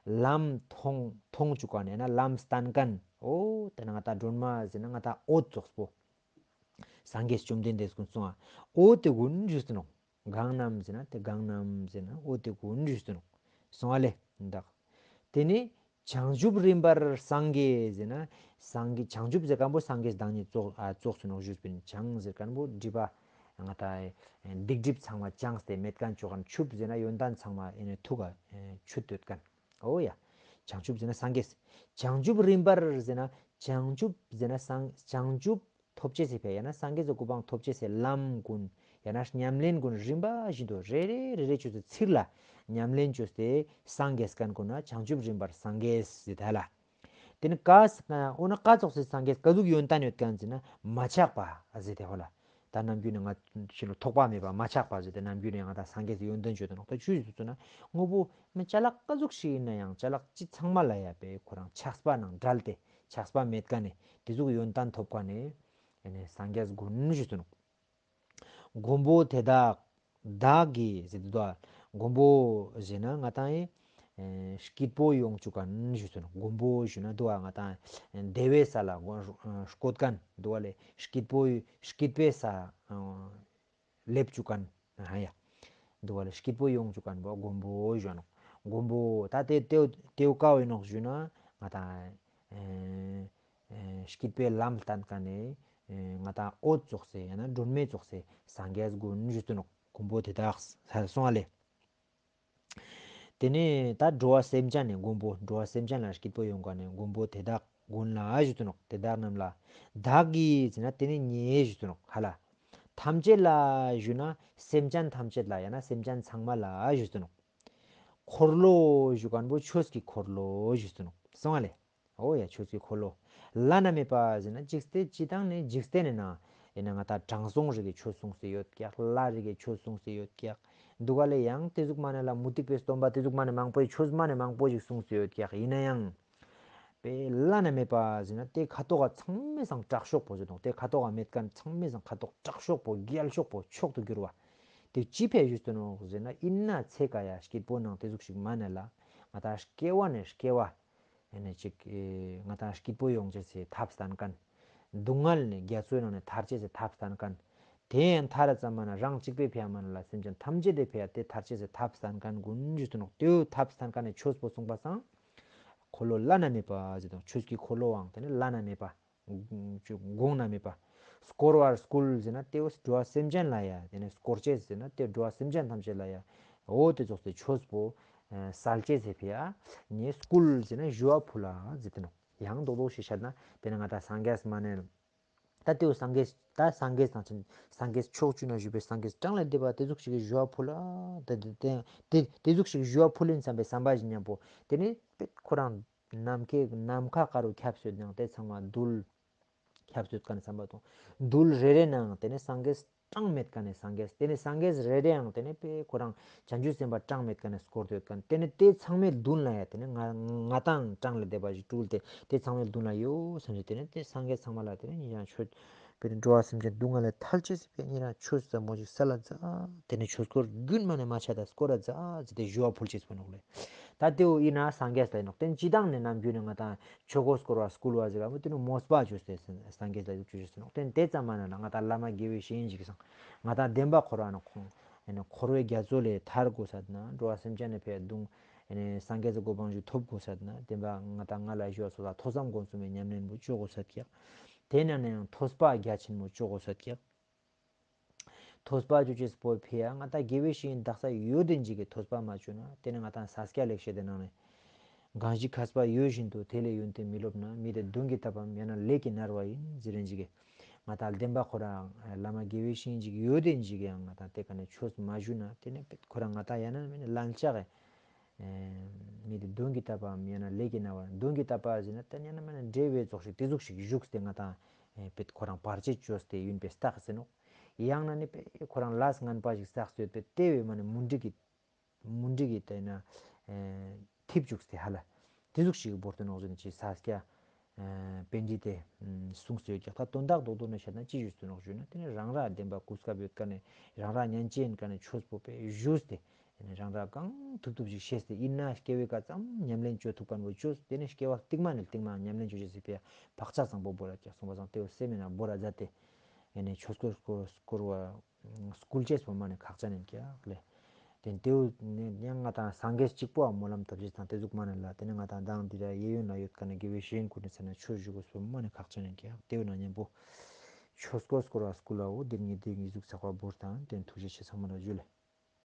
ལམ་མཐོང་མཐོང་བཅུག་ཁན་ཡང་ན་ལམ་བསྟན་ཁན། འོ་དེ་ན་ང་ཏང་སྒྲོན་མ་ཟེར་ན་ང་ཏང་འོད་ཙོགས་པོ། སངས་རྒྱས་བཅོམ་ལྡན་འདས་ཀུན་གསུངས་ཨ། འོ་དེ་ཀུན་ཞུས་ཏེ་ནོག་གང་རྣམས་ཟེར་ན་དེ་གང་རྣམས་ཟེར་ན་འོ་དེ་ཀུན་ཞུས་ཏེ་ནོག་སོང་བ་ལེ་འདུག་དེ་ནས་བྱང་ཆུབ་རིམ་པར་སངས་རྒྱས་ཟེར་ན་སངས་རྒྱས་བྱང་ཆུབ་ཟེར་ཁན་བོ་སངས་རྒྱས་བདག་ཉིད་ཙོགས་ཨ་ཙོགས་སུ་ནོག་ཞུས་པིན། བྱང་ཟེར་ཁན་བོ་སྒྲིབ་པ་ ང་ཏང་སྡིག་སྒྲིབ་ཚང་མ་བྱང་སྟེ་མེད་མཁན་ཅོ་མཁན་ཆུབ་ཟེར་ན་ཡོན་ཏན་ཚང་མ་ཨེ་ནི་ཐུགས་ཀ་ཆུད་ཡོད་མཁན། འོ་ཡ། བྱང་ཆུབ་ཟེར་ན་སངས་རྒྱས། བྱང་ཆུབ་རིམ་པར་ཟེར་ན་བྱང་ཆུབ་ཟེར་ན་སངས་བྱང་ཆུབ་ཐོབ་ཅེས་སི་ཕིའ་ཡང་ན་སངས་རྒྱས་སི་གོ་འཕང་ཐོབ་ཅེས་སི་ལམ་ཀུན་ཡང་ན་ཉམས་ལེན་ཀུན་རིམ་པ་བཞིན་དུ་རེ་རེ་རེ་རེ་ཆུད་ཟེར་ཚིར་ལ་ཉམས་ལེན་ཅོས་ཏེ་སངས་རྒྱས་མཁན་ཀུན་ན་བྱང་ཆུབ་རིམ་པར་སངས་རྒྱས་ཟེར་ཏེ་ཧ་ལ། ཏེ་ནེ་ཀ་ས་འོ་ན་ཀ་ཙོགས་སི་སངས་རྒྱས་ཀ་ཟུག་ཡོན་ཏན་ཡོད་མཁན་ཟེར་ན་མ་ཆགས་པ་ཟེར་ཏེ་ཧོ་ལ། ད་ནམ་རྒྱུན་ནེ་ང་ཞི་ལུ་ཐོགས་པ་མེད་པ་མ་ཆགས་པ་ཟེར་ཏེ་ནམ་རྒྱུན་ནེ་ང་ཏང་སངས་རྒྱས་སི་ཡོན་ཏན་ཅོ་དོ་ནོག། ད་ཆུ་ཡོད་ཚུལ་ན་དངོས་པོ་མི་ཅ་ལག་ཀ་ཟུག་ཞིག་ཡིན་ན་ཡང་ཅ་ལག་ཅི་ཚང་མ་ལ་ཡ་པེ་ཁོ་རང་ཆགས་པ་ནང་བྲལ་ཏེ་ཆགས་པ་མེད་མཁན་ནི་ཏེ་ཟུག་ཡོན་ཏན་ཐོབ་མཁན་ནི་ཨེ་ནི་སངས་རྒྱས་ཀུན་ཞུ་དོ་ནོག། མགོན་པོ་དེ་དག་བདག་གིས་ཟེར་དུ་དོ། མགོན་པོ་ཟེར་ན་ང་ཏང་ཨེ་སྐྱིད་པོ་ཡོང་བཅུག་མཁན་ཞུ་དོ་ནོག། མགོན་པོ་ཞུ་ན་དུ་བ་ང་ཏང་བདེ་བའི་ས་ལ་སྐོར་མཁན་དུ་བ་ལེ་སྐྱིད་པོ་སྐྱིད་པའི་ས་སླེབས་བཅུག་མཁན་ཧ་ཡ། དུ་བ་ལེ་སྐྱིད་པོ་ཡོང་བཅུག་མཁན་པོ་མགོན་པོ་ཞུ་ནོག། མགོན་པོ་ད་ཏེ་ཏེ་ཏེའུ་ཀ་བོ་ཨིན་ནོག་ཞུ་ན་ང་ཏང་ཨེ་ཨེ་སྐྱིད་པའི་ལམ་བསྟན་མཁན་ནི་ཨེ་ང་ཏང་འོད་ཙོགས་སེ་ཡང་ན་སྒྲོན་མེ་ཙོགས་སེ་སངས་རྒྱས་ཀུན་ཞུ་དོ་ནོག། མགོན་པོ་དེ་དག་ས་སོང་ཨ་ལེ། ཏེ་ནེ་ད་འགྲོ་བ་སེམས་ཅན་ནི་མགོན་པོ་འགྲོ་བ་སེམས་ཅན་ལ་སྐྱིད་པོ་ཡོང་མཁན་ནི་མགོན་པོ་དེ་དག་ཀུན་ལ་ཞུ་དོ་ནོག། དེ་དག་རྣམས་ལ་བདག་གིས་ཟེར་ན་ཏེ་ནེ་ངས་ཞུ་དོ་ནོག་ཧ་ལ། ཐམས་ཅད་ལ་ཞུ་ན་སེམས་ཅན་ཐམས་ཅད་ལ་ཡང་ན་སེམས་ཅན་ཚང་མ་ལ་ཞུ་དོ་ནོག། འཁོར་ལོ་ཞུ་མཁན་པོ་ཆོས་ཀྱི་འཁོར་ལོ་ཞུ་དོ་ནོག། སོང་ཨ་ལེ། འོ་ཡ་ཆོས་ཀྱི་འཁོར་ལོ། བླ་ན་མེད་པ་ཟེར་ན་འཇིག་རྟེན་སྤྱི་བཏང་ནི་འཇིག་རྟེན་ནི་ནང་ཨེ་ནི་ང་ཏང་དྲང་སྲོང་རིགས་ཀྱི་ཆོས་གསུངས་སེ་ཡོད་ཀྱག། ལྷ་རིགས་ཀྱི་ཆོས་གསུངས་སེ་ཡོད་ཀྱག། དུ་བ་ལེ་ཡང་ཏེ་ཟུག་མ་ནེ་ལ་མུ་སྟེགས་པའི་སྟོན་པ་ཏེ་ཟུག་མ་ནེ་མང་པོ་ཆོས་མ་ནེ་མང་པོ་ཞིག་གསུངས་སེ་ཡོད་ཀྱག། ཨིན་ན་ཡང་པེ་བླ་ན་མེད་པ་ཟེར་ན་ཏེ་ཁ་ཐོག་ག་ཚང་མའི་སང་དྲག་ཤོས་པོ་ཟེར་དོ། ཏེ་ཁ་ཐོག་ག་མེད་མཁན་ཚང་མའི་སང་ཁ་ཐོག་དྲག་ཤོས་པོ་རྒྱལ་ཤོས་པོ་མཆོག་ཏུ་གྱུར་བ། ཏེ་ཅི་ཕིའ་ཞུ་དོ་ནོག་ཟེར་ན་ཨིན་ན་ཚེ་ཀ་ཡ་སྐྱིད་པོ་ནང་ཏེ་ཟུག་ཞིག་མ་ནེ་ལ་ང་ཏང་སྐྱེ་བ་ནེ་སྐྱེ་བ་ཨེ་ནི་ཅིག་ཨེ་ང་ཏང་སྐྱིད་པོ་ཡོང་ཅེས་སི་ཐབས་བསྟན་མཁན། སྡུག་བསྔལ་ནི་རྒྱ་མཚོའི་ནང་ནེ་ཐར་ཅེས་སི་ཐབས་བསྟན་མཁན། ཏེ་ཡང་ཐར་ར་ཙམ་མ་ནེ་རང་གཅིག་པོའི་ཕིའ་མ་ནེ་ལ་སེམས་ཅན་ཐམས་ཅད་དི་ཕིའ་ཏེ་ཐར་ཅེས་སི་ཐབས་བསྟན་མཁན་ཀུན་ཞུ་དོ་ནོག། ཏེའུ་ཐབས་བསྟན་མཁན་ནི་ཆོས་པོ་གསུངས་པ་སང་འཁོར་ལོ་བླ་ན་མེད་པ་ཟེར་དོ། ཆོས་ཀྱི་འཁོར་ལོའང་ཏེ་ནི་བླ་ན་མེད་པ། གོང་ན་མེད་པ། བསྐོར་བར་བསྐུལ་ཟེར་ན་ཏེའུ་འགྲོ་བ་སེམས་ཅན་ལ་ཡ། ཏེ་ནེ་བསྐོར་ཅེས་ཟེར་ན་ཏེ་འགྲོ་བ་སེམས་ཅན་ཐམས་ཅད་ལ་ཡ། འོ་ཏེ་ཙོགས་སི་ཆོས་པོ་ཨ་སལ་ཅེས་སི་ཕིའ་ངས་བསྐུལ་ཟེར་ན་ཞུ་བ་ཕུལ་ལ་ཟེར་ཏེ་ནོག། ཡང་རྡོག་རྡོག་ཞིག་བཤད་ན་ཏེ་ནེ་ང་ཏང་སངས་རྒྱས་མ་ནེ་ད་ཏེའུ་སངས་རྒྱས་ད་སངས་རྒྱས་དང་ཆེན་སངས་རྒྱས་ཕྱོགས་བཅུ་ན་བཞུགས་པའི་སངས་རྒྱས་གྲངས་ལས་འདས་པ་ཏེ་ཟུག་ཞིག་གི་ཞུ་བ་ཕུལ་ལ་ད་ཏེ་ཏེ་ཏེ་ཏེ་ཟུག་ཞིག་ཞུ་བ་ཕུལ་ལེན་བསམ་པའི་བསམ་པ་ཞིག་ཉམ་པོ་ཏེ་ནེ་པེ་ཁོ་རང་ནམ་མཁའི་ནམ་མཁའ་ཀ་རུ་ཁྱབ་སོད་ནང་ཏེ་ཚང་མ་རྡུལ་ཁྱབ་སོད་མཁན་བསམ་པ་དང་རྡུལ་རེ་རེ་ནང་ཏེ་ནེ་སངས་རྒྱས་གྲངས་མེད་མཁན་ནི་སངས་རྒྱས། ཏེ་ནེ་སངས་རྒྱས་རེ་རེའང་ཏེ་ནེ་པེ་ཁོ་རང་བྱང་ཆུབ་སེམས་དཔའ་གྲངས་མེད་མཁན་ནི་བསྐོར་ཏེ་ཡོད་མཁན། ཏེ་ནེ་ཏེ་ཚང་མའི་མདུན་ལ་ཡ་ཏེ་ནེ་ང་ང་ཏང་གྲངས་ལས་འདས་པ་ཞིག་སྤྲུལ་ཏེ་ཏེ་ཚང་མའི་མདུན་ལ་ཡོད་བསམ་ཞིག་ཏེ་ནེ་ཏེ་སངས་རྒྱས་ཚང་མ་ལ་ཏེ་ནེ་ཉེ་རང་ཆོས་པེ་ཏེ་འགྲོ་བ་སེམས་ཅན་སྡུག་བསྔལ་ལས་ཐར་ཅེས་སི་ཕིའ་ཉེ་རང་ཆོས་ཟབ་མོ་ཞིག་སལ་ལ་མཛད། ཏེ་ནེ་ཆོས་འཁོར་རྒྱུན་མ་ནེ་མ་ཆད་ད་བསྐོར་ར་མཛད་ཟེར་ཏེ་ཞུ་བ་ཕུལ་ཅེས་པོ་ནོག་ལེ། ད་ཏེའུ་ཨིན་ན་སངས་རྒྱས་ལ་ཨིན་ནོག། ཏེ་ནེ་སྤྱི་བཏང་ནེ་ནམ་རྒྱུན་ནེ་ང་ཏང་ཆོས་འཁོར་བསྐོར་བ་བསྐུལ་བ་ཟེར་ག་མོ་ཏེ་ནི་མོས་པ་ཅོས་ཏེ་སངས་རྒྱས་ལ་ཞུ་ཅེས་ནོག། ཏེ་ནེ་ཏེ་ཙམ་མ་ནེ་ལ་ང་ཏང་བླ་མ་དགེ་བའི་བཤེས་གཉེན་ཞིག་སང་ང་ཏང་བདེན་པ་ཁོ་རང་ནི་ཁོང་ཨེ་ནི་འཁོར་བའི་རྒྱ་མཚོ་ལས་ཐར་དགོས་ས་ན་འགྲོ་བ་སེམས་ཅན་ནི་ཕིའ་སྡུག་ཨེ་ནི་སངས་རྒྱས་སི་གོ་འཕང་ཞིག་ཐོབ་དགོས་ས་ན་བདེན་པ་ང་ཏང་ང་ལ་ཞུ་བ་སོགས་ལ་ཐོས་བསམ་སྒོམ་གསུམ་མའི་ཉམས་ལེན་པོ་ཅོ་དགོས་ས་ཀྱག། ཏེ་ནང་ནེ་ཡང་ཐོས་པ་རྒྱ་ཆེན་མོ་ཅོ་དགོས་ས་ཀྱག། ཐོས་པ་ཅོ་ཅེས་པོའི་ཕིའ་ང་ཏང་དགེ་བའི་བཤེས་གཉེན་དག་ས་ཡོད་དེ་ཅིག་གི་ཐོས་པ་མ་ཅོས་ན་ཏེ་ནེ་ང་ཏང་ས་སྐྱ་ལེགས་བཤད་དི་ནང་ནེ་གང་ཞིག་མཁས་པ་ཡོད་བཞིན་དུ། དེ་ལས་ཡོན་ཏན་མི་སློབ་ན། མི་དེ་གདོན་གྱིས་བཏབ་པའམ་ཡང་ན་ལས་ཀྱིས་མནར་བ་ཡིན། ཟེར་རན་ཅིག་གི་ང་ཏང་བདེན་པ་ཁོ་རང་བླ་མ་དགེ་བའི་བཤེས་གཉེན་ཅིག་ཡོད་དེ་ཅིག་གི་ཡང་ང་ཏང་ཏེ་ཀ་ནེ་ཆོས་མ་ཞུས་ན་ཏེ་ནེ་ཁོ་རང་ང་ཏང་ཡང་ན་མི་ནི་ལན་ཆགས་གི་མི་དེ་གདོན་གྱིས་བཏབ་པའམ་ཡང་ན་ལས་ཀྱིས་མནར་བ། གདོན་གྱིས་བཏབ་པ་ཟེར་ན་ཏེ་ཡང་ན་མི་ནི་འདྲེ་བའི་ཙོགས་ཤིག་ཏེ་ཟུག་ཞིག་བཞུགས་ཏེ་ང་ཏང་ཁོ་རང་བར་ཆད་ཅོས་ཏེ་ཡིན་པའི་རྟགས་ཟེར་ནོག། ཡང་ན་ནི་པེ་ཁོ་རང་ལས་ངན་པ་ཞིག་བསགས་ཡོད་པའི་ཏེ་བའི་མ་ནི་མུན་དིག་གི་མུན་དིག་གི་ཏེ་ན་ཐིབས་བཅུག་སྟེ་ཧ་ལ་ཏེ་ཟུག་ཞིག་བོར་ཏེ་ནོག་ཞུ་ན་ཅི་ས་སྐྱ་པཎྜི་ཏས་གསུངས་ཏེ་ཡོད་ཀྱག། ད་དོན་དག་རྡོག་རྡོག་ནེ་བཤད་ན་ཅི་ཞུས་ཏེ་ནོག་ཞུ་ན་ཏེ་ནི་རང་ར་བདེན་པ་གོ་སྐབས་ཡོད་ཀ་ནེ་རང་ར་ཉན་ཅེས་ཡིན་ཀ་ནེ་ཆོས་པོ་པེ་ཞུས་ཏེ་ཏེ་ནེ་རང་ར་གང་ཐུབ་ཐུབ་ཞིག་ཤེས་ཏེ་ཡིན་ན་སྐྱེ་བའི་ཀ་ཙམ་ཉམས་ལེན་ཅོ་ཐུབ་མཁན་པོ་ཅོས་ཏེ་ནེ་སྐྱེ་བ་རྟིང་མ་ནེ་རྟིང་མ་ཉམས་ལེན་ཅོ་ཅེས་སི་ཕིའ་བག་ཆགས་བཟང་པོ་བོར་ར་ཀྱག་གསུངས་པ་སང་ཏེ་བོ་སེམས་མེད་ན་བོར་ར་མཛད་དེ་ཡང་ན་ཆོས་འཁོར་བསྐོར་བ་སྐུལ་ཅེས་པོ་མ་ནེ་ཁག་ཅན་ཡིན་ཀྱག་ལེ། ཏེ་ཏེའུ་ནི་ཡང་ང་ཏང་སངས་རྒྱས་གཅིག་པོའ་སྨོན་ལམ་བཏབ་ཅེས་དང་ཏེ་ཟུག་མ་ནེ་ལ་ཏེ་ནེ་ང་ཏང་མདང་འདི་ར་གཡས་གཡོན་ལ་ཡོད་ཀ་ནེ་དགེ་བའི་བཤེས་གཉེན་ཀུན་ནི་ས་ནེ་ཆོས་ཞུ་དགོས་པོ་མ་ནེ་ཁག་ཅན་ཡིན་ཀྱག། ཏེའུ་ན་མཉམ་པོ་ ཆོས་སྐོར་སྐོར་བ་སྐུལ་ལའོ། དེ་རིང་ངི་དེ་ཟུག་ཚགས་པ་བོར་དང་། དེ་རིང་ཐུགས་རྗེ་ཆེ། ཚང་མ་ལ་ཇུ་ལེ།